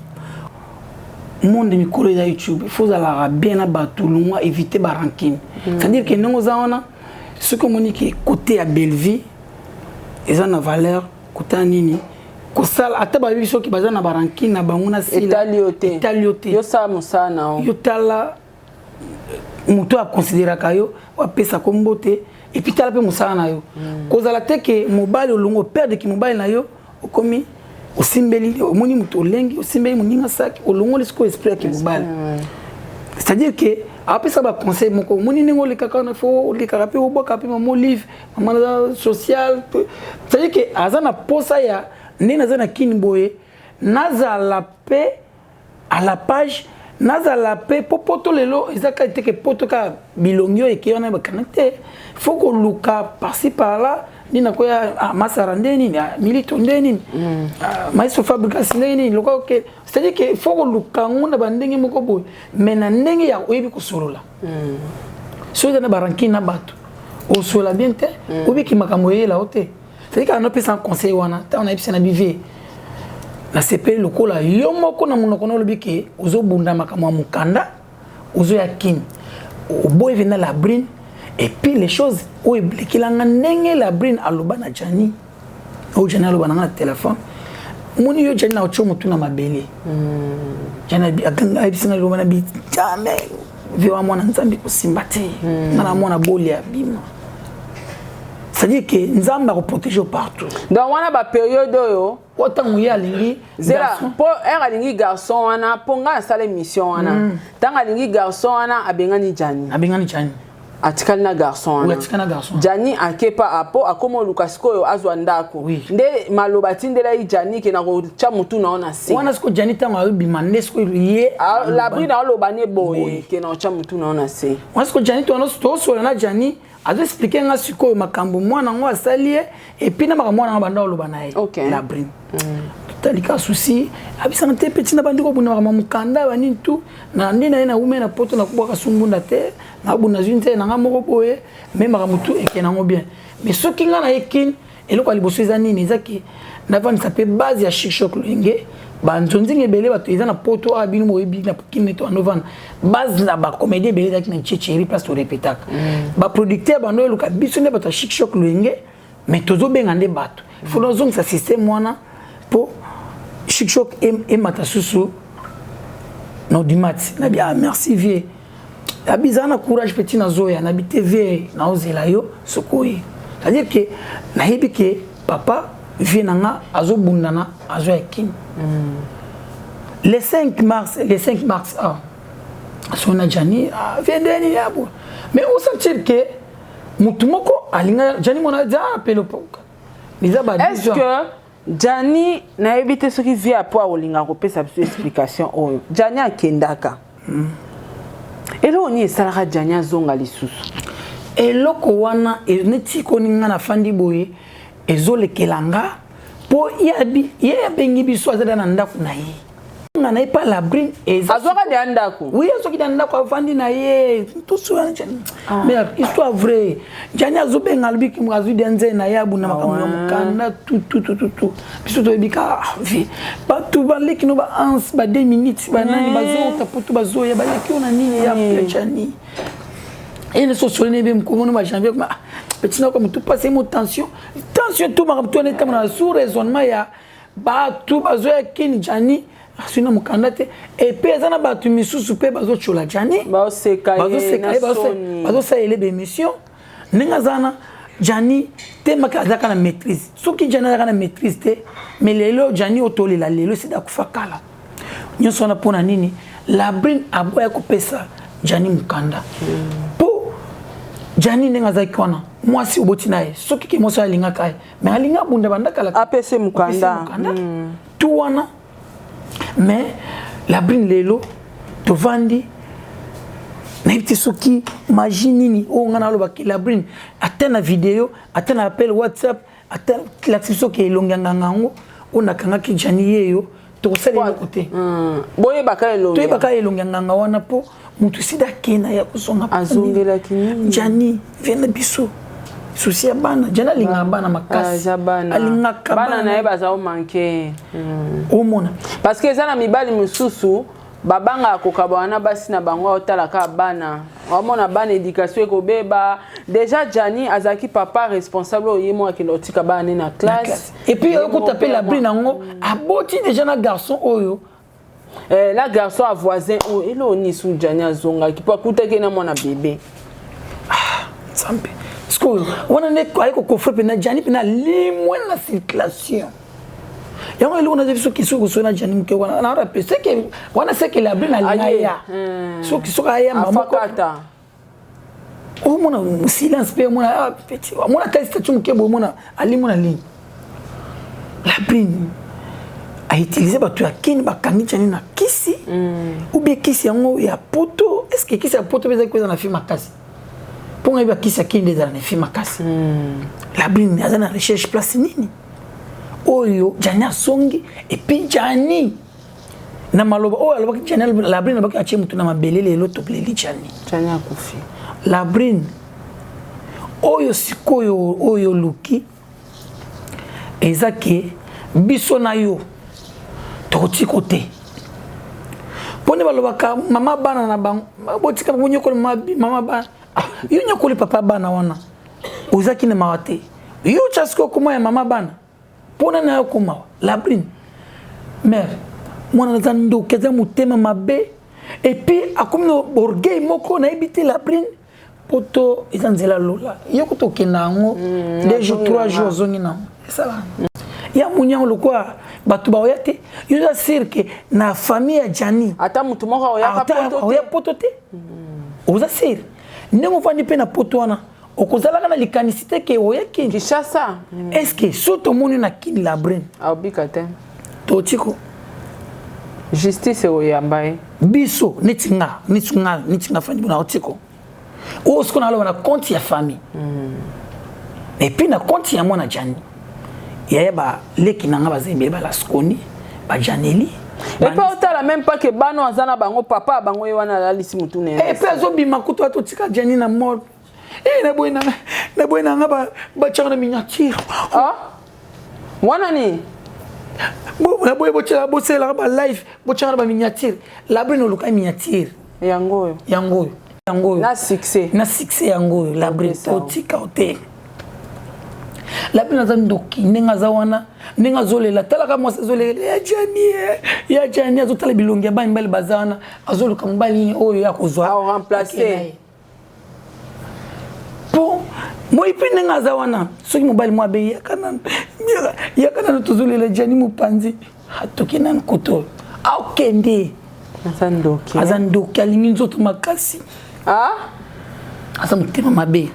monde mikolo eza YouTube. Il faut ozalaka bien na bato, longwa, éviter barancune." C'est-à-dire que ndenge oza wana, soki omoni ke côté ya Bellevie eza na valeur, côté ya nini kosala, ata bayebi soki baza na barancune na bango na sila, etali yo te. Etali yo te. Yosala mosala na yo. Yo tala moto akonsideraka yo, apesa kombo te. Et puis tala mpe mosala na yo. Kozala te ke mobali olongo, operdre mobali na yo, okomi osimbeli, omoni moto olengi, osimbeli moninga saki, olongoli sikoyo esprit yake mobali. C'est-à-dire que apesa baconseil moko, omoni ndenge olekaka wana, fo olekaka mpe, obwaka mpe mama Olive, mama naza social. C'est-à-dire que aza na posa ya ndenge naza na Kini boye, nazala mpe à la page, nazala mpe po poto lelo eza kaka te ke poto kaka bilongi oyo ekei wana bakanga te. Faut koluka par-ci par-là nini nakoya, ah, Masara nde nini, ah, Milito nde nini, ah, Maestro Fabricas ndenge nini loka oke. C'est-à-dire que faut koluka yango na bandenge moko boye, mais na ndenge ya oyebi kosolola. Soki eza na barancune na bato, osolola bien te, obiki makambo eyela o te. C'est-à-dire kaka nopesa conseil wana. Ntango nayebisa na bivie, nasepeli lokola yo moko na monoko na olobi ke ozobunda makambo ya mokanda, ozoya Kini, oboyi vena la brine. Et puis les choses oyo eblekelanga, ndenge la brine aloba na Jani, oyo Jani aloba na nga na telefone, omoni yo Jani na otio motu na mabele. Jani ayebisi nga loba na bi jamais vie wa mwana Nzambe kosimba te. Nga na mwana boli abima, c'est-à-dire que Nzambe akoprotege yo partout. Donc wana bapériode oyo Po ntango ye alingi zela, mpo ere alingi garçon wana, mpo ngai asala émission wana, ntango alingi garçon wana, abengani Jani. Abengani Jani. Atikali na garçon wana. Atikali na garçon. Jani akepa apo, akóma oluka sikoyo azwa ndako. Nde maloba atindela ye Jani ke na kotya motu na yo na se. Wana sikoyo Jani ntango ayobima nde sikoyo ye Labri na oloba ne boye ke na kotya motu na yo na se. Wana sikoyo Jani tosola na Jani, azoexpliquer nga sikoyo makambo mwana yango asali ye, et puis na makambo mwana yango banda oloba na ye. Labrine totalika susi, abisanga te: "Petit, na bandi kobunda makambo mokanda banini tu na nde na ye na wume na poto, nakobwaka sumbunda te, nabunda zwi nzele na nga moko boye, mais makambo tu ekende yango bien. Mais soki nga na ye Kine, eloko ya liboso eza nini? Eza ke navandisa mpe base ya Chic Choc Loyenge, banzonzinga ebele, bato eza na poto awa, bino boyebi na Kine to andovanda, base na bacomédie ebele ezalaki na Tchetcheri, place torepetaka. Baproducteur bando eluka biso nde bato ya Chic Choc Loyenge, mais tozobenga nde bato. Faut nazongisa système wana mpo Chic Choc emata susu na audimat." Nabi: "Ah, merci vie." Abi: "Zala na courage, petit, nazoya." Nabi: "Te vie, naozela yo soki oye." C'est-à-dire que nayebi ke papa vie na nga azobundana, azoya Kini. Le 5 mars, le 5 mars, ah, sona Gianni, ah, viendeni yabo. Mais on sentir que mutu moko alinga Gianni mona za pelo poka. Eza ba Est-ce que Gianni nayebi te soki vie apo akolinga kopesa biso explication oyo Gianni akendaka eloko nini esalaka Gianni azonga lisusu? Eloko wana neti koni nga nafandi boye, ezolekela nga mpo ye abengi biso, aza na ndako na ye, nga na ye pa Labrine. Azwaka deya ndako? Oui, azwaki na ndako, avandi na ye tusu. Mais histoire vraie, Gianni azobenga, alobi azwi de nzela na ye, abunda makambo ya mokanda, tututututu. Biso toyebi kaka vie, bato baleki no baanse ba 2 minutes, banani bazouta poto, bazoya, baleki oyo na nini ya Gianni. Ye so soli nebe mokomono ba janvier petit nako motu pasi mo tension, tension tout, makambo to wana etambola na sous raisonnement ya bato bazoya kini. Gianni azwi na mokanda te, et puis eza na bato misusu mpe bazotyola Gianni. Bazoseka ye, bazosalela baémission ndenge aza wana. Gianni temaka azalaka na maîtrise. Soki Gianni azalaka na maîtrise te, mais lelo Gianni oyo tolela lelo esida akufa kala. Nyonso wana mpona nini? Labrine aboya kopesa Gianni mokanda mpo Gianni ndenge azalaki wana, mwasi oboti na ye, soki ke mwasi oyo alingaka ye, mais alingi abunda banda kala. Apesi mokanda. Tu wana. Mais Labrine, lelo tovandi, nayebi te soki magie nini oyo ngai nalobaki. Labrine, ata na video, ata na appel WhatsApp, ata lakisi biso ke elongi ya nganga yango oyo nakangaki Gianni yeyo, tokosala eloko te. Boyebaka elongi. Toyebaka elongi ya nganga wana mpo motu sida akenda ya kozonga. Azongelaki nini? Gianni vie na biso, souci ya bana. Gianni alingaka bana makasi. Alingaka bana na ye, baza omanke. Omona. Parce que eza na mibali mosusu babangaka kokaba wana basi na bango, aotala kaka bana, omona bana, éducation ekobeba. Déjà Gianni azalaki papa responsable oyo ye moko akende kotika bana ne na classe. Et puis okuta mpe Labrine yango aboti déjà na garçon oyo. Eh, na garçon ya voisin oyo. Eloo nini su Gianni azongaki? Mpo akutaki na mwana bebe. Ah, Nzambe! Sikoyo wana nde aye kokofre mpena Gianni, mpena limwe na circulation yango. Eloko naza biso soki kosoi na Gianni moke wana na rape seke wana, seke Labrine alinga ya soki soki ayamba moko, omona silence mpe omona petit, omona ata statut moke boye, omona alimwe na ligne. Labrine autiliser bato ya kini, bakangi Gianni na kisi ou bien kisi yango ya poto. Est ce que kisi ya poto mpe ezali koeza na fi makasi? Mpo ngai bakisi ya kini nde ezala na fi makasi. Labrine aza na recherche place nini oyo Gianni asongi? Et puis Gianni na maloba oyo alobaki, Gianni, Labrine alobaki atie motu na mabele. Lelo toleli Gianni. Gianni akufi. Labrine oyo sikoyo oyo oluki eza ke biso na yo tokotiko te, mpo nde balobaka mama bana na bango, botika bonyokoli mama bana. Ah, yo nyokoli papa bana wana, ozaki na mawa te. Yo tya sikoyo koma ya mama bana mpona na yo komawa. Labrine mare mwana aza ndoki, aza motema mabe, et puis akomi na orgueil moko nayebi te. Labrine, poto eza nzela lola, yo kuta okenda yango 2 jours, 3 jours, ozongi nango, esala ya moni yango lokola bato baoya te. Yo oza sûr ke na famille ya Gianni ata motu moko aoya poto te? Oza sûr ndenge ovandi mpe na poto wana, okozalaka na likanisi te ke oyaki Kinshasa? Est ce que so tomoni na Kini Labrine? Aobika te. Totiko. Justice ekoyamba ye. Biso neti nga, neti nga, neti nga fandi bona otiko oyo sikoyo naloba na compte ya famille et puis na compte ya mwana Gianni, yaya, baleki na nga baza ebele, balaskoni, bajaneli. Et puis otala même pas ke bana aza na bango, papa bango ye wana alalisi mutu na ye. Et puis azobima kutu, atotika Gianni na mort. Naboyi na nga batiaka na miniature. Wana nini? Naboyi bosalelaka balive, botiaka na baminiature. Labrine oluka miniature. Yango oyo. Yango oyo, yango oyo. Na succès. Na succès yango oyo. Labrine, totika te. Labrine aza ndoki. Ndenge aza wana, ndenge azolela, talaka mwasi azolela ya Gianni, ya Gianni, azotala bilongi ya bana mibali baza wana, azoluka mobali oyo ya kozwa. Remplace. Mpo moi mpe ndenge aza wana, soki mobali mwa abe, yaka nanu, yaka nanu, tozolela Gianni mopanzi, atoki nanu koto oyo. Akende. Aza ndoki. Aza ndoki, alingi nzoto makasi. Ah? Aza motema mabe.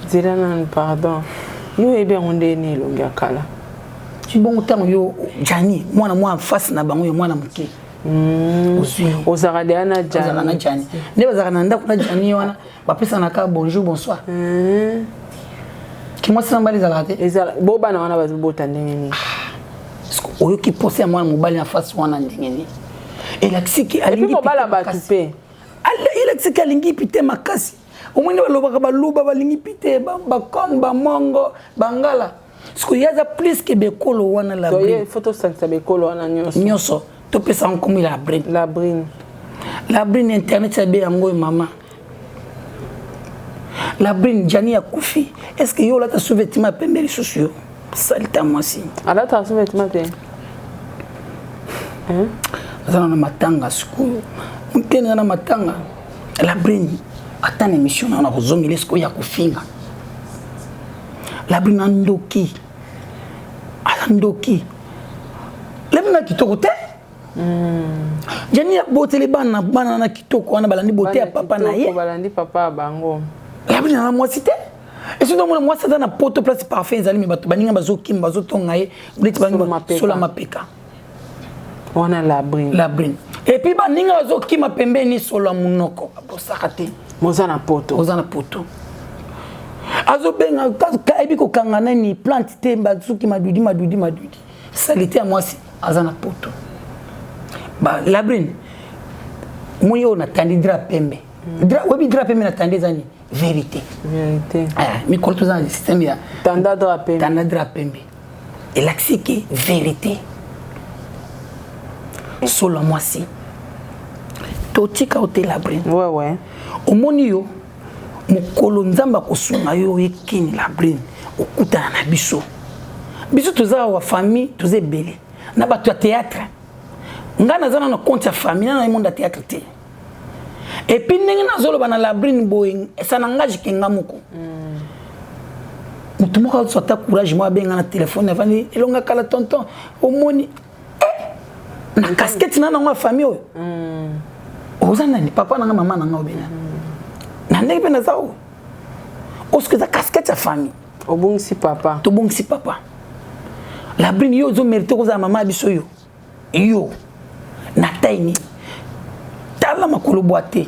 Nzela nanu pardon. Yo oyebi yango nde ni elongi ya kala. Bongo ntango yo Gianni mwana mwa face na bango yo mwana moke. Ozwi. Ozalaka deya na Gianni. Ozalaka na Gianni. Nde bazalaka na ndako na Gianni wana bapesanaka bonjour bonsoir. Kimwasi na mobali ezalaka te. Ezala bo bana wana bazobota ndenge nini? Oyoki posa ya mwana mobali na face wana ndenge nini? Elakisi ke alingi mobala bato mpe. Elakisi ke alingi pite makasi. Omoni balobaka baluba balingi pite bakongo bamongo bangala. Siko ye aza plus ke bekolo wana la brine. Faut tosangisa bekolo wana nyonso. Nyonso topesa nkombo la brine. La brine. La brine internet ya be yango mama. La brine Gianni akufi. Est-ce que yo olata sous-vêtement pembe lisusu yo? Salita mwasi. Alata sous-vêtement te. Hein? Aza na matanga sikoyo. Mutene na matanga. La brine ata na émission na kozongela sikoyo ya kofinga. La brine ndoki. Aza ndoki. La brine kitoko te. Gianni aboteli bana bana na kitoko wana balandi bote ya papa na ye. Balandi papa bango. La brine na mwasi te. Esi ndomona mwasi aza na poto place parfait ezali me bato baninga bazokima bazotonga ye neti sola mapeka. Wana la brine. La brine. Et puis baninga bazokima pembeni solo ya monoko abosaka te. Oza na poto. Oza na poto. Azobenga ayebi kokanga nani plante te bazuki madudi madudi madudi. Salite ya mwasi aza na poto. Ba la brine moi oyo natandi drap pembe. Drap oyebi drap pembe natandi eza nini? Vérité. Vérité. Mikolo toza na système ya tanda drap pembe. Tanda drap pembe. Elakisi ke vérité. Solo mwasi. Totika otela brine. Ouais ouais. Omoni yo mokolo nzambe akosunga yo ekini la brine okutana na biso. Biso toza wa famille toza ebele na bato ya théâtre. Nga naza na compte ya famille na monde ya théâtre te. Et puis ndenge nazoloba na la brine boye ça n'engage ke nga moko. Moto moko azwa ata courage moko abenga na téléphone avandi elonga kala tonton omoni na casquette na nango ya famille oyo. Oza nani papa nanga mama nanga obena. Na ndenge mpe naza oyo. Osuka eza casquette ya famille. Obongisi papa. Tobongisi papa. La brine yo ozo mérite kozala mama ya biso yo. Yo na taille nini? Tala makolo boite.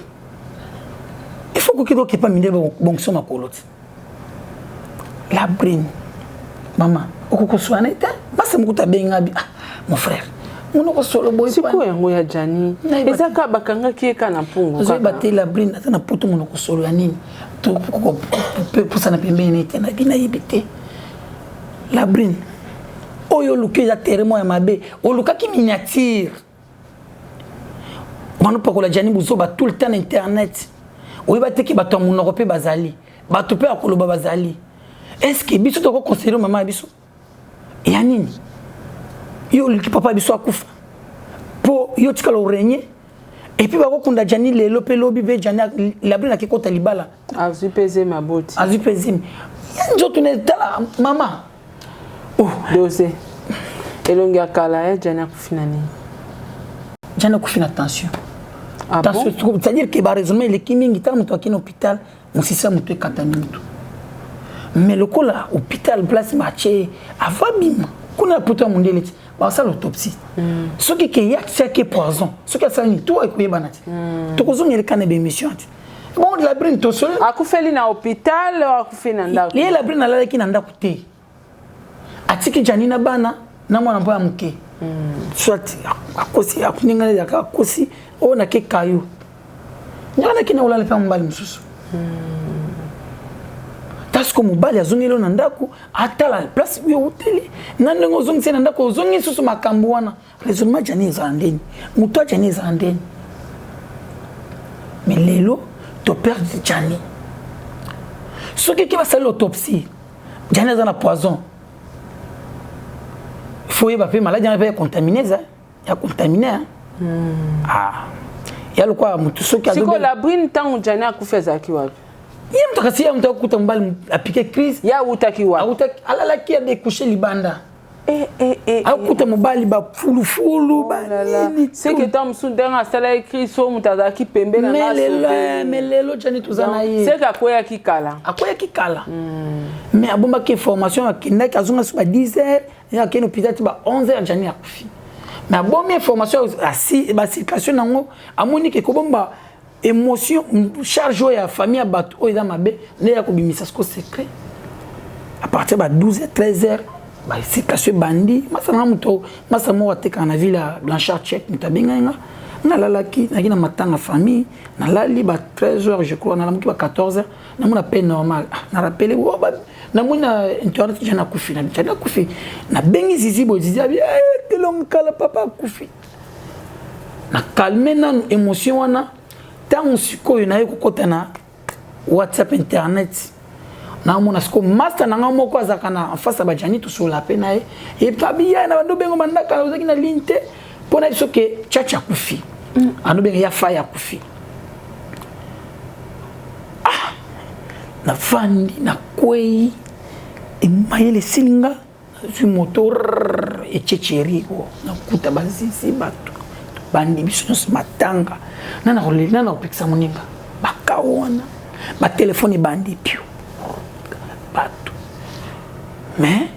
Il faut que tu pas mindele bongso makolo ti. La brine. Maman, okoko soane te? Basi mukuta benga bi ah mon frère. Monoko solo boy. Siko yango ya Gianni. Eza ka bakangaki ye ka na pungu. Ozo ba te la brine ata na poto monoko solo ya nini? To ko pusa na pembeni te na bina yebite. La brine. Oyo oluki eza terrain ya mabe, olukaki miniature. Bano pakola Gianni buzoba tout le temps na internet. Oyeba te ke bato ya monoko pe bazali, bato pe ya koloba bazali. Est-ce que biso toko considérer mama ya biso? Ya nini? Yo oluki papa biso akufa. Po yo tikala orégner. Et puis bakokunda Gianni lelo pe lobi pe Gianni la brine akekota libala. Azwi pe zemi aboti. Azwi pe zemi. Ya nzoto na tala mama. Oh. Dose. Elongi ya kala ya Gianni akufi na nini? Gianni akufi na tension. Ah tension, bon? C'est-à-dire que ba raisonnement eleki mingi tala moto akei na hôpital mosisa moto ekatani moto. Mais lokola hôpital place batie avant bima kuna na poto ya mondele ti basala autopsie. Soki ke ya tiaki poison, soki asali nini to ekoyebana ti. Tokozongela kana ba émission ti. Bon la brine tosoli. Akufeli na hôpital akufeli na ndako. Ye la brine alalaki na ndako te. Atiki Gianni na bana na mwana mpo ya moke. Soit akosi akuninga ya akosi oyo na ke kayo. Nyaka na kina olala pe mobali mosusu. Parce que mobali azongeli yo na ndako atala place oyo outeli na ndenge ozongisi na ndako ozongi lisusu makambo wana. Raisonnement Gianni ezala ndeni, moto ya Gianni ezala ndeni. Mais lelo to perdre Gianni. Soki ke basali autopsie, Gianni aza na poison. Il faut yeba pe maladie wana pe contaminé za, ya contaminé hein. Ah. Ya lokwa moto soki azo. Siko la brine tango Gianni akufi azalaki wapi? Ye moto kasi ye moto akuta mobali apike crise. Ye awutaki wapi? Awutaki alalaki ya découcher libanda. Eh, eh, eh, Akuta mobali bafulufulu. Oh banini. Seke ntango mosusu ndenge asalaki crise oyo, moto azalaki pembeni. Mais lelo Jani toza na ye. Seke akweyaki kala. Akweyaki kala, mais abombaki information. Akendaki, azonga so ba 10 heures, akende hôpital ti ba 11 heures, Jani akufi. Mais abomi information, bacirculation nango, amoni ke kobomba émotion, charge oyo ya famille ya bato oyo eza mabe, nde ya kobimisa siko secret à partir ba 12 heures, 13 heures, bacirculation ebandi. Masa nanga, moto masa moko atekaka na ville ya Blanchard Check, moto abengai nga. Nalalaki, naki na matanga famille, nalali ba 13 heures, je crois. Nalamuki ba 14 heures, namona pe normal. Na rappele, namoni na internet Jani akufi, Jani akufi. Nabengi Zizi boye, Zizi abi telongo kala, papa akufi. Na calme nanu émotion wana. Ntango sikoyo naye kokɔta na WhatsApp, internet, naomona sikoyo master na nga moko azalaka na en face ya bajani, tosolola mpe na ye. Epabi ya na bando bengo bandaka, ozalaki na ligne te mpo na biso ke Chacha akufi. Ando benga ya Fai akufi. Ah, nafandi, nakwei, mayele esili nga. Nazwi moto echecheri, nakuta bazizi, bato bandi biso nyonso matanga. Nana kolela, nana kopekisa moninga, bakao wana, batelefone ebandi pio bato. Mais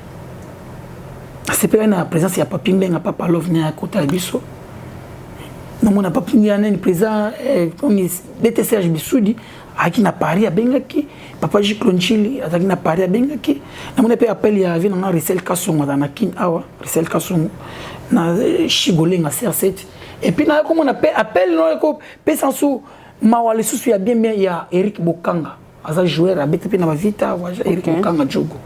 nasepelaki na présence ya Papi Mbenga, Papa Love, ne akotala biso. Namona Papi nani, président dt Serge Bisudi azalaki na Paris, abengaki. Papa Jiclo Nchili azalaki na Paris, abengaki. Namoni mpe appel ya vie nanga Risel Kasongo, azala na Kin awa, Risel Kasongo na Shigolenga CR7. Et puis naye komona mpe appel no ekopesa nsu mawa lisusu ya bien bien ya Eric Bokanga, aza joueur, abeti mpe na bavita. Eric Bokanga Jogo,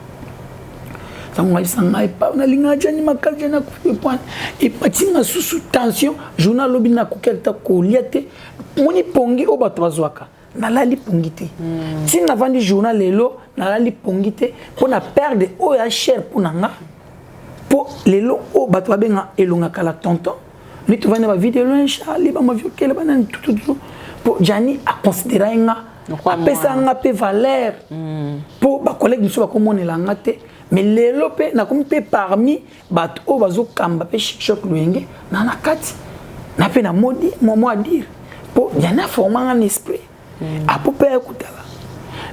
ntango ayebisa ngai pa nalinga Jani Makali, Jani akufi point, epatinga susu tension. Journal alobi nakoki ata kolia te, moni pongi oyo bato bazwaka, nalali pongi te. Ntina navandi journal lelo, nalali pongi te mpo na perdre oyo ya cher mpo na nga. Mpo lelo oyo bato babenga elongaka la tonton nde tovandi na bavideo loin, Charli, bamaviokele, banani, tututu, mpo Jani aconsidéra ye nga, apesa nga mpe valeur, mpo bacollègue mosusu bakomonela nga te. Mais lelo mpe nakomi mpe parmi bato oyo bazokamba mpe Choc Loyenge na kati na mpe na modi momo à dire, mpo Jani aforma nga na esprit apo mpe ayekutala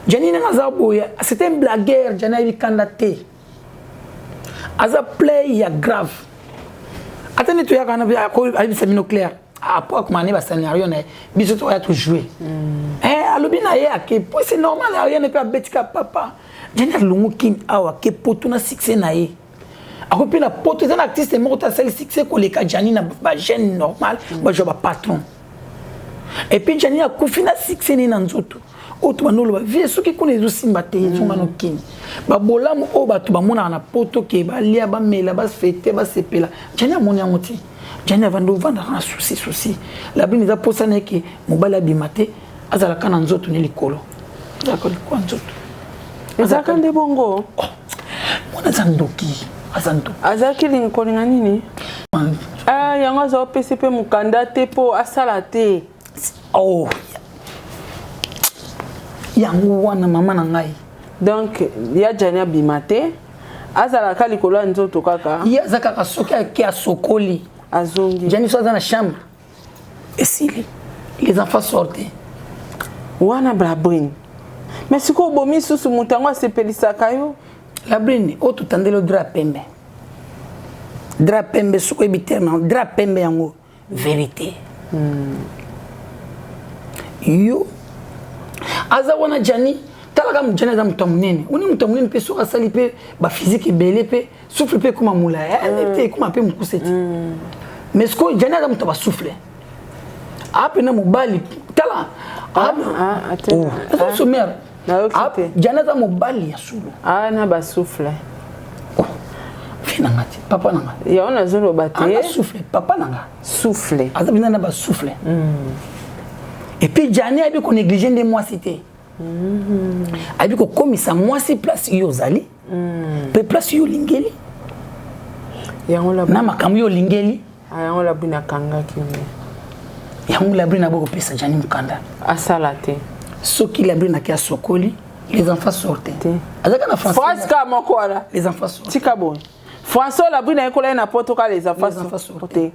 Jani ndenge aza boye. C'est un blagueur. Jani ayebi kanda te, aza play ya grave. Ata nde toyaka na ayebisa bino clair, apo akoma ne bascénario na ye, biso toya tojoue. Alobi na ye ake po c'est normal. Ayene mpe abetika papa Jani alongo Kini awa, ake poto na succès na ye, akoki mpe na poto. Eza na artiste moko te asali succès koleka Jani na bajeune normal, bazwa bapatron. Et puis Jani akufi na succès ne na nzoto oyo to bando oloba vie. Soki kuna ezosimba te, ezonga nokini. Babolamu oyo bato bamonaka na poto ke balia, bamela, bafete, basepela, Jani amoni yango te. Jani avandi, ovandaka na souci, souci labini eza mposa na ye ke mobali abima te, azalaka na nzoto ne likolo, azalaka likolo ya nzoto. Ezalaka nde bongo. Oh, mwana aza ndoki, aza ndoki. Azalaki kolinga nini? Ah, yango aza opesi mpe mokanda te mpo asala te. Oh, yango wana, mama na ngai. Donc ya Jani abima te, azalaka likolo ya nzoto kaka. Ye aza kaka soki ake asokoli, azongi. Jani so aza na chambre, esili, les enfants sortent. Wana Labrine, mais sikoyo obomi susu moto yango asepelisaka yo. Labrine, oyo totandeli drap pembe, drap pembe, soki oyebi terme drap pembe, yango vérité. Yo aza wana Jani, talaka Jani aza moto ya monene, oni moto ya monene mpe soki asali mpe baphysique ebele mpe souffle mpe ekóma molai te, ekóma mpe mokuse te. Mais sikoyo Jani aza moto ya basouffle, apena mobali, tala aza sommaire. Jani aza mobali ya solo. Na basouffle. Vie na nga te, papa na nga. Yango nazoloba te. Souffle, papa na nga. Souffle. Aza mpenza na basouffle. Et puis Jani ayebi konéglige nde mwasi te, ayebi kokomisa mwasi place yo ozali mpe place yo olingeli na makambo yo olingeli. Yango Labrine akangaki. Yango Labrine aboyi kopesa Jani mokanda. Asala te. Soki Labrine ake asokoli, les enfants sortent. Azalaka na français. Phrase ka moko wana. Les enfants sortent. Tika boye. François Labrine ayekola ye na poto kaka les enfants sortent.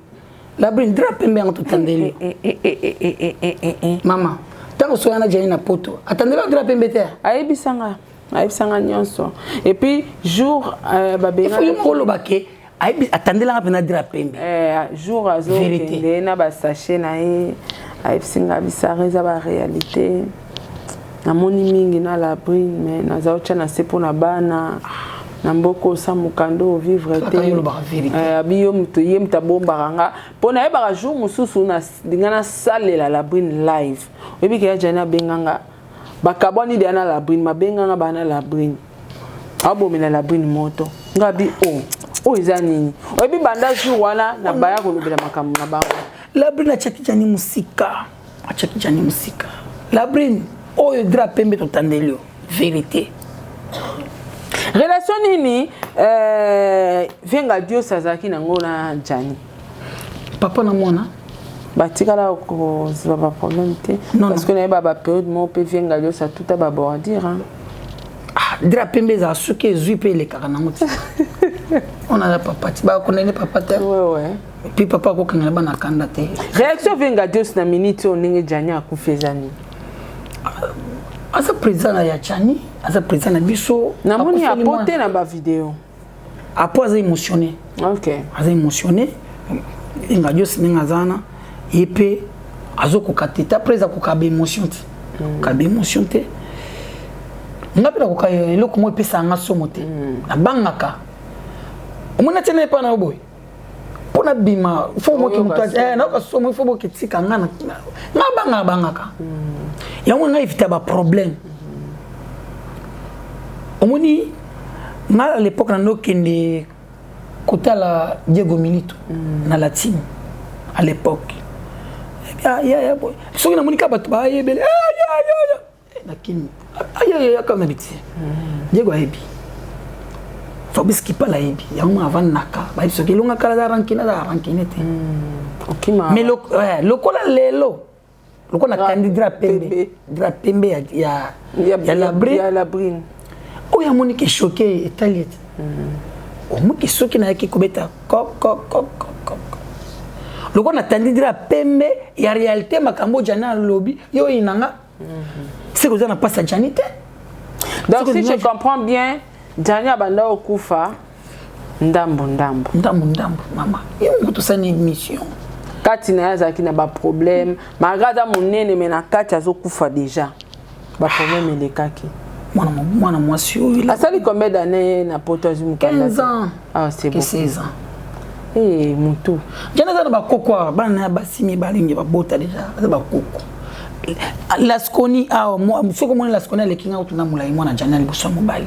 Labrine drap pembe yango totandeli. Mama, ntango soya na Gianni na poto, atandela drap pembe te. Ayebisanga, ayebisanga nyonso. Et puis jour euh, babenga. Il faut oloba ke atandelanga mpena drap pembe. Eh, jour azokende na ba sachet na ye ayebisi nga bisara eza ba réalité. Namoni mingi na Labrine mais naza otya na se mpo na bana na mboka osa mokanda ovivre te eh, abi yo moto ye moto abombaka nga mpo nayebaka jour mosusu nalinga nasalela Labrine live oyebi ke ya Jani abenga nga bakabwani deya na Labrine mabenga nga bana Labrine abomela Labrine moto nga bi o oh, oyo oh, eza nini oyebi banda jour wana nabaya kolobela makambo na bango Labrine atiaki Jani mosika atiaki Jani mosika Labrine oyo drap pembe totandeli yo vérité relation nini euh, Venga Dios azalaki nango na Jani papa na mwana batikala kozwa baproblème te parce que nayeba bapériode moko mpe Venga Dios atuta babordure ah, drap pembe ezala soki ezwi mpe elekaka nango ti on aza papa ti bakondane papa te ouais, ouais. puis papa akokangela bana kanda te réaction Venga Dios na minute oyo ndenge Jani akufi eza nini aza président na ya Jani aza président na biso namoni apo te na bavideo apo aza émotionné okay. aza émotionné Venga Dios ndenge aza wana ye mpe azokoka te ta prese akoka baémotion te akoka baémotion te nga mpe nakoka eloko moko epesaka nga somo te nabangaka omoni atia na epai na yo boye mpo nabima fo moki moto nayoka somo fo boki tika nga nga bangaka bangaka yango nga evita baproblème omoni nga à l'époque na ndokende kotala Diego Milito na latine à l'époque soki namoni kaka bato bayebele nakimi ayayaka na biti Diego ayebi Fabrice Kipala ayebi yango avandaka bayebi soki elonga kala aza rancune aza rancune te mais lokola lelo lokola natandi drap pembe drap pembe ya Labrine oyo amoni ke choqué etali ete omoki soki nayaki kobeta kokokokoko lokola natandi drap pembe ya réalité makambo Jani alobi yo oyinanga seke oza na mpasi ya Jani te. Donc si je comprends bien, Jani abanda okufa ndambo ndambo. Ndambo ndambo mama, ye moko tosali émission. Kati na ye azalaki na baproblème malgré aza monene mais na kati azokufa déjà baproblème elekaki. Mwana mwasi oyo asali combien d'année na poto azwi mokanda? 15 ans. Ah, c'est bon. 16 ans. Eh, mutu Jani aza na bakoko awa, bana na ya basi mibale nge babota déjà, aza bakoko. Lasconi awa, soki omoni Lasconi aleki nga kutu na molai. Mwana Jani ya liboso ya mobali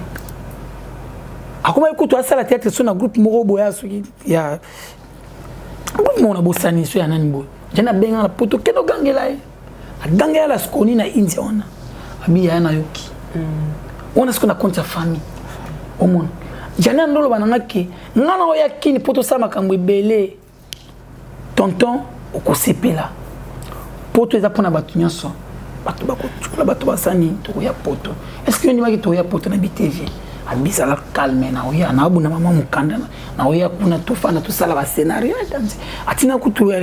akomaki kutu asala théâtre so na groupe moko boya, soki ya groupe moko na bosani so ya nani boye. Jani abenga na poto, kende ogangela ye, agangela Lasconi na India wana, abi yaya nayoki wana sikoyo na compte ya famille. Omona Jani andoloba na nga ke nga na oya kini mpo tosala makambo ebele, tonton okosepela. Poto eza mpona bato nyonso, bato bakotula, bato basani tokoya poto. Est ce que yo ndimaki tokoya poto na BTV? Abizala calme na oya na abuna mama mokanda na oya kuna tofanda tosala bascénario atina kutu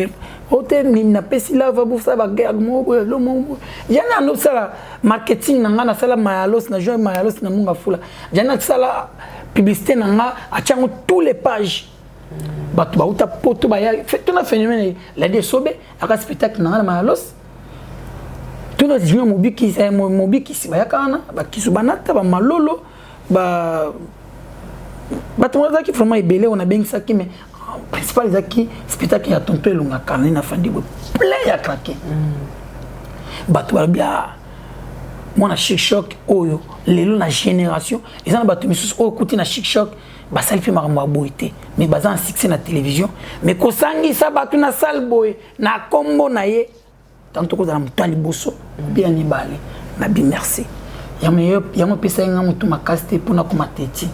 ote napesi lava bosala bagag moko boye lo moko boye. Jani andosala marketing na nga, nasala mayalos na juin, mayalos na munga fula. Jani asala publicité na nga, atiango tous les pages, bato bauta poto baya tona phénomène ladi esobe aka spectacle na nga na mayalos, tona junior mobikisi, mobikisi bayaka wana, bakisu banata bamalolo ba bato bazalaki vraiment ebele oyo nabengisaki. Mais principal ezalaki spectacle ya tonton Elonga kala nde nafandi boye plein ya craquer. Bato balobi mwana Chic Choc oyo lelo na génération eza na bato misusu oyo okuti na Chic Choc basali mpe makambo ya boye te, mais baza na succès na télévision, mais kosangisa bato na salle boye na nkombo na ye tanto kozala moto ya liboso mpe ya mibale. Nabi merci, yango epesaki nga motu makasi te mpona koma teti,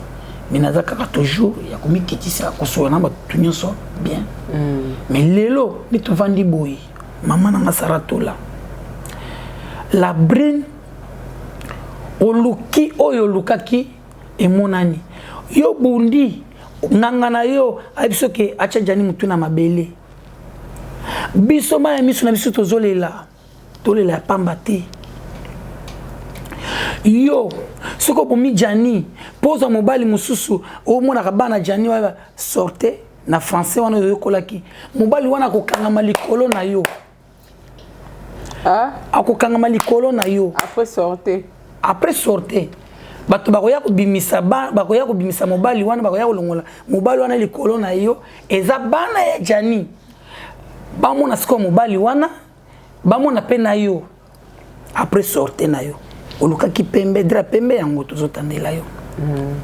mais naza kaka toujours ya komikitisa, kosola na bato nyonso bien. Mais lelo nde tovandi boye, mama na nga Saratola La Brine, oluki oyo olukaki emonani, yo bundi. Nganga na yo ayebi soki atya Jani motu na mabele. Biso mai ya miso na biso tozolela, tolela ya pamba te. Yo soki obomi Jani mpo ozwa mobali mosusu, omonaka bana Jani wana sorte na français wana oyokolaki, mobali wana akokangama likolo na yo. Ah? Akokangama likolo na yo. Après sorte. Après sorte. Bato bakoya kobimisa ba, bakoya kobimisa mobali wana, bakoya kolongola mobali wana likolo na yo. Eza bana ya Jani. Bamona sikoyo mobali wana, bamona pe na yo. Après sorte na yo. Olukaki pembe, drap pembe yango tozotandela yo.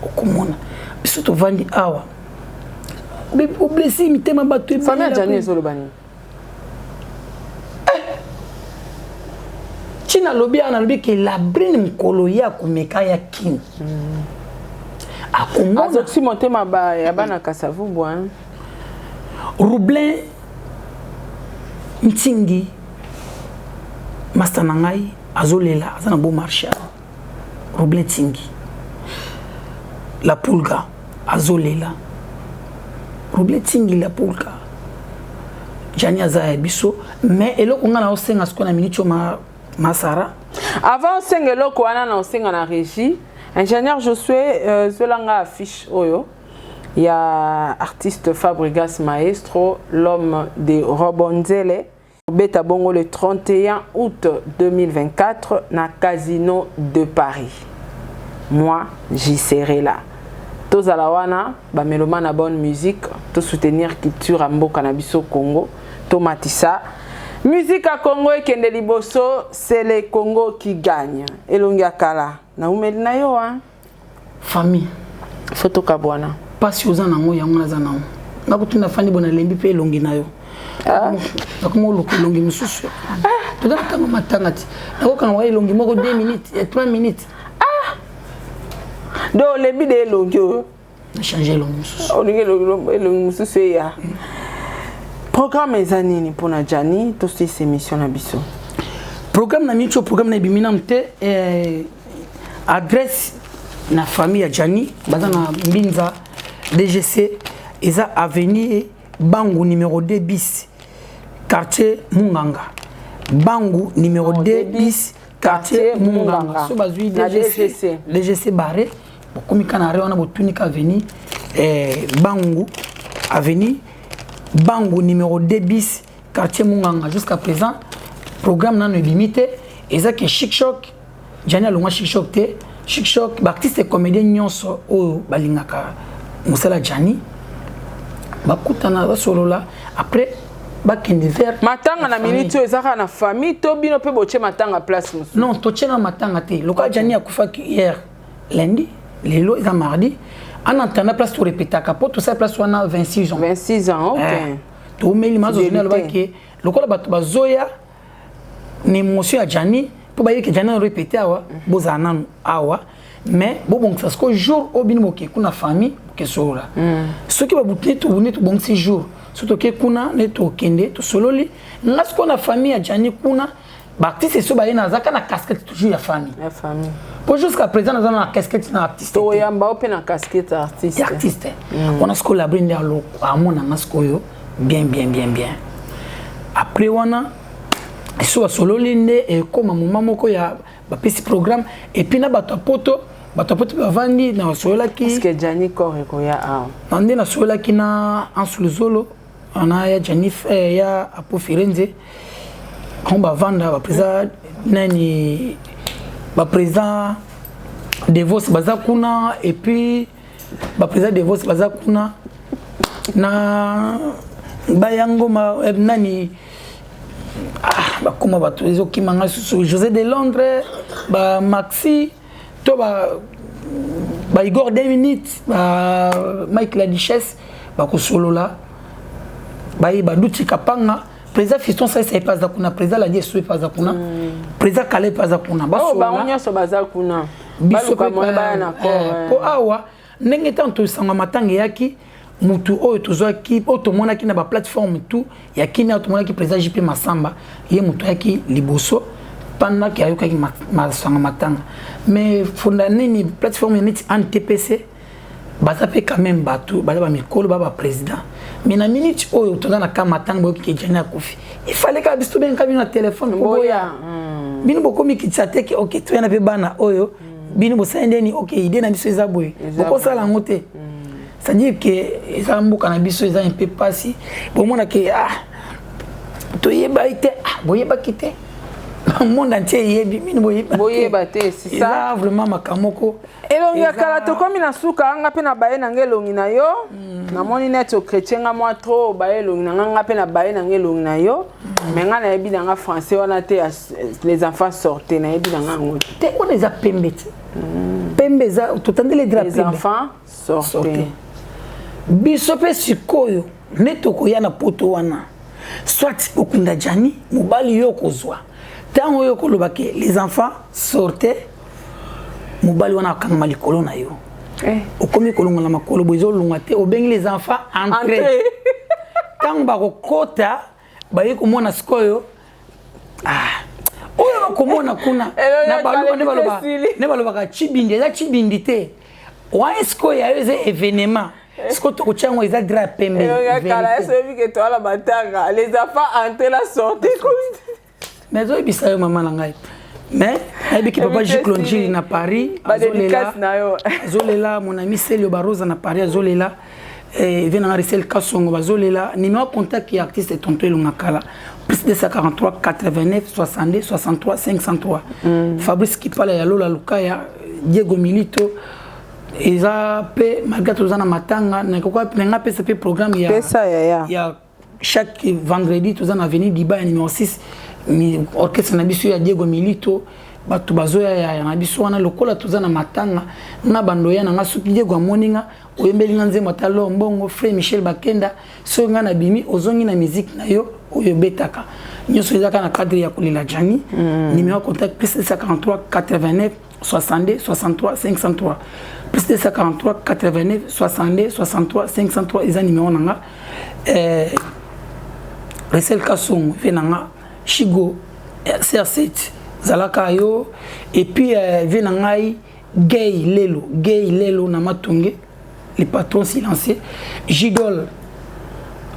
Okomona biso tovandi awa. Oblessi mitema bato ebele. Famille ya Jani ezoloba nini? Tina lobi ana lobi ke Labrine mokolo ye akomeka ya Kin. Akomona. Azokisi motema ba ya bana Kasavubu hein. Roublin Ntingi master na ngai azolela aza na beau marché. Roublin Ntingi la pulga azolela. Roublin Ntingi la pulga. Jani aza ya biso mais eloko nga na osenga siko na minute ma masara. Avant osenga eloko wana na osenga na régie ingénieur Josué zwelanga affiche oyo ya artiste Fabregas Maestro, l'homme de Robonzele. Beta bongo le 31 août 2024 na Casino de Paris. Moi, j'y serai là. Tozala wana ba mélomane na bonne musique, to soutenir culture ya mboka na biso Congo, to matisa musique à Congo ekende liboso, c'est le Congo qui gagne. Elongi ya kala na umeli na yo hein. Famille. Photo kabwana. Pasi oza nango yango naza nango. Nakutuna fandi bona lembi pe elongi na yo. Nakoma oluka elongi mosusu. Toza na ntango matanga ti. Nakokanga wa elongi moko 2 minutes, 3 minutes. Donc olembi de elongi oyo. Na changer elongi mosusu. Olingi elongi mosusu eya. Programme eza nini mpona Jani tosilisa émission na biso? Programme na micho, programme na ebimi nanu te. Adresse na famille ya Jani baza na Mbinza DGC eza avenue Bangu numéro 2 bis quartier Munganga. Bangu numéro 2 bis quartier Munganga. So bazui DGC, DGC barré bokomi kana re wana botuni ka avenue Bangu avenue Bangu numéro 2 bis quartier Munganga. Jusqu'à présent programme nano ebimi te, eza ke Chic Choc Jani alongwa Chic Choc te. Chic Choc ba artiste comédien nyonso oyo balingaka mosala Jani bakutana basolola après bakende vers matanga na minute oyo ezaka na famille to bino pe botie matanga place mosusu? Non, totie na matanga te. Lokola Jani akufaki hier lundi, lelo eza mardi. En attendant place to répétaka po tosala place wana 26 ans. 26 ans, OK. Tomeli mazo zona alobaki lokola bato bazoya na émotion ya Jani po bayebi ke Jani répété awa, bozala nanu awa mais bobongisa siko jour oyo bino boke kuna famille boke solola. Soki babuti neti tobongisi jour, soki toke kuna neti tokende tosololi nga siko na famille ya Jani kuna ba artiste so baye nazaka na casquette toujours ya famille. Ya famille. Po jusqu'à présent naza na casquette na artiste. Toyamba ope na casquette artiste. Ya artiste. Wana siko la brinde alo amona nga sikoyo bien bien bien bien. Après wana so basololi nde ekoma moment moko ya bapesi programme et puis na bato ya poto, bato ya poto bavandi na basololaki. Est-ce que Jani corps ekoya awa? Na nde nasololaki na Ansu Luzolo, na ya Jani, ya Apo Firenze. Bango bavanda, ba président nani, ba président Devos baza kuna et puis ba président Devos baza kuna na bayangoma nani, bakoma bato ezokima ngai susu José de Londres, ba Maxi to ba Igor 2 minutes, ba Mike la Duchesse bakosolola, bayeba Duti Kapanga, président Fiston Saïsa epa aza kuna, président Ladi Esso epa aza kuna, président Kale epa aza kuna, basolola. Bango nyonso baza kuna. Biso Baluka moyen baya na corps, po awa ndenge ntango tosanga matanga eyaki mutu oyo tozwaki, oyo tomonaki na ba plateforme tout ya Kini, oyo tomonaki président JP Massamba, ye mutu ayaki liboso pendant que ayokaki masanga matanga. Mais fonda nini plateforme ya neti ANTPC, Baza mpe quand même bato, baza bamikolo, ba baprésident, mais na minute oyo toza na kama, ntango boyoki ke Jani akufi, il fallait kaka biso tobenga bino na telefone po boya. Bino bokomi kitisa te ke ok, toya na mpe bana oyo, bino bosali ndeni, ok, idée na biso eza boye, bokosala yango te. C'est-à-dire ke eza mboka na biso, eza un peu pasi. Bomona ke ah, toyebaki te, ah, boyebaki te, monde entier eyebi, bino boyeba te. C'est ça vraiment makambo moko. Elongi ya kala, tokomi na suka. Nga mpe na baye na nga elongi na yo. Namoni neti ochrétien nga mwa trop, baye elongi na nga, nga mpe na baye na nga elongi na yo. Mais nga nayebi na nga français wana te, les enfants sorte, nayebi na nga yango te. Wana eza pembe te, pembe eza totandeli drap. Les enfants sorte. Biso mpe sikoyo nde tokoya na poto wana, soit okunda Jani, mobali yo okozwa ntango oyo okoloba ke les enfants sorte, mobali wana akangama likolo na yo. Okomi kolongola makolo boye, ezolongwa te, obengi les enfants entre. Ntango bakokota, baye komona sikoyo, ah, oyo bakomona kuna na baluba nde balobaka cibindi, eza cibindi te wana. Sikoyo yayo eza événement, sikoyo tokotia yango, eza drap ya pembe. Les enfants entre la sortie. Mais azoyebisa yo, mama na ngai, mais nayebiki papa Giclongili na Paris azolela, mon ami Selio Barosa na Paris azolela, vie nanga Risel Kasongo bazolela. Numéro contact ya artiste Tonto Elonga Kala: plus 243 89 62 63 503. Fabrice Kipala ya Lola Lukaya, Diego Milito eza mpe, malgré toza na matanga, nanga apesa mpe programme ya chaque vendredi, toza na avenue Diba ya numéro 6, orchestre na biso ya Diego Milito. Bato bazoya ya na biso wana. Lokola toza na matanga, nga bando ya na nga, soki Diego amoni nga, oyembeli nga nzembo ata lo mbongo. Frère Michel Bakenda, soki nga nabimi, ozongi na musique na yo oyo obetaka nyonso, eza kaka na cadre ya kolela Jani. Numéro contact: plus 243 89 62 63 503, plus 243 89 62 63 503, eza numéro na nga. Resel Kasongo ve na nga, Shigo CR7 zalaka yo. Et puis ve na ngai Gay Lelo, Gay Lelo na Matonge, le patron silencieux, Gidol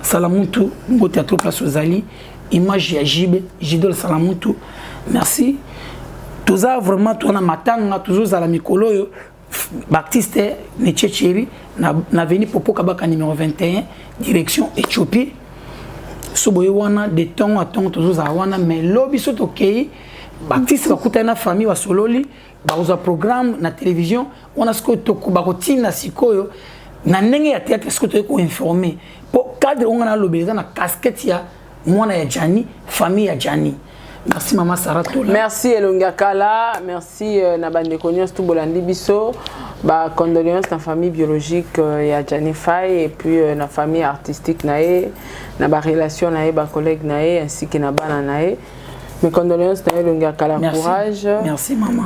Salamutu, mbote ya trop, place ozali, image ya Jibe, Gidol Salamutu, merci. Toza vraiment, toza na matanga, tozozala mikolo oyo baartiste Netie Cheri na avenue Popo Kabaka numéro 21, direction Éthiopie. So boye wana de ntongo a ntongo tozozala wana, mais lobi so tokei, baartiste bakutani na famille, basololi, bakozwa programme na télévision wana. Sikoyo bakotinda sikoyo na ndenge ya théâtre. Sikoyo toyei koinforme mpo cadre onga nalobela eza na casquette ya mwana ya Jani, famille ya Jani. Merci mama Sara Tola. Merci Elongi Kala, merci na bandeko nyonso tu bolandi biso. Bacondoléance na famille biologique ya Jani Fai et puis na famille artistique na ye, na barelation na ye, bacollègue na ye, ainsi que na bana na ye. Mes condoléances na ye, Elongi Kala. Courage. Merci mama.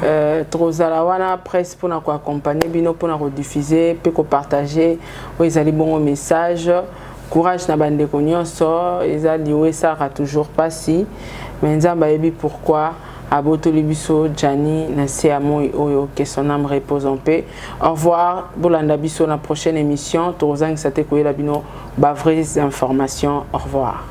Tozala wana presse mpona koaccompagne bino, mpona kodiffuser mpe kopartage oyo ezali bongo message. Courage na bandeko nyonso. Eza liwa, esalaka toujours mpasi, mais Nzambe ayebi pourquoi abotoli biso Jani na se ya moi oyo. Que son âme repose en paix. Au revoir, bolanda biso na prochaine émission. Tokozangisa te koyela bino bavraies informations. Au revoir.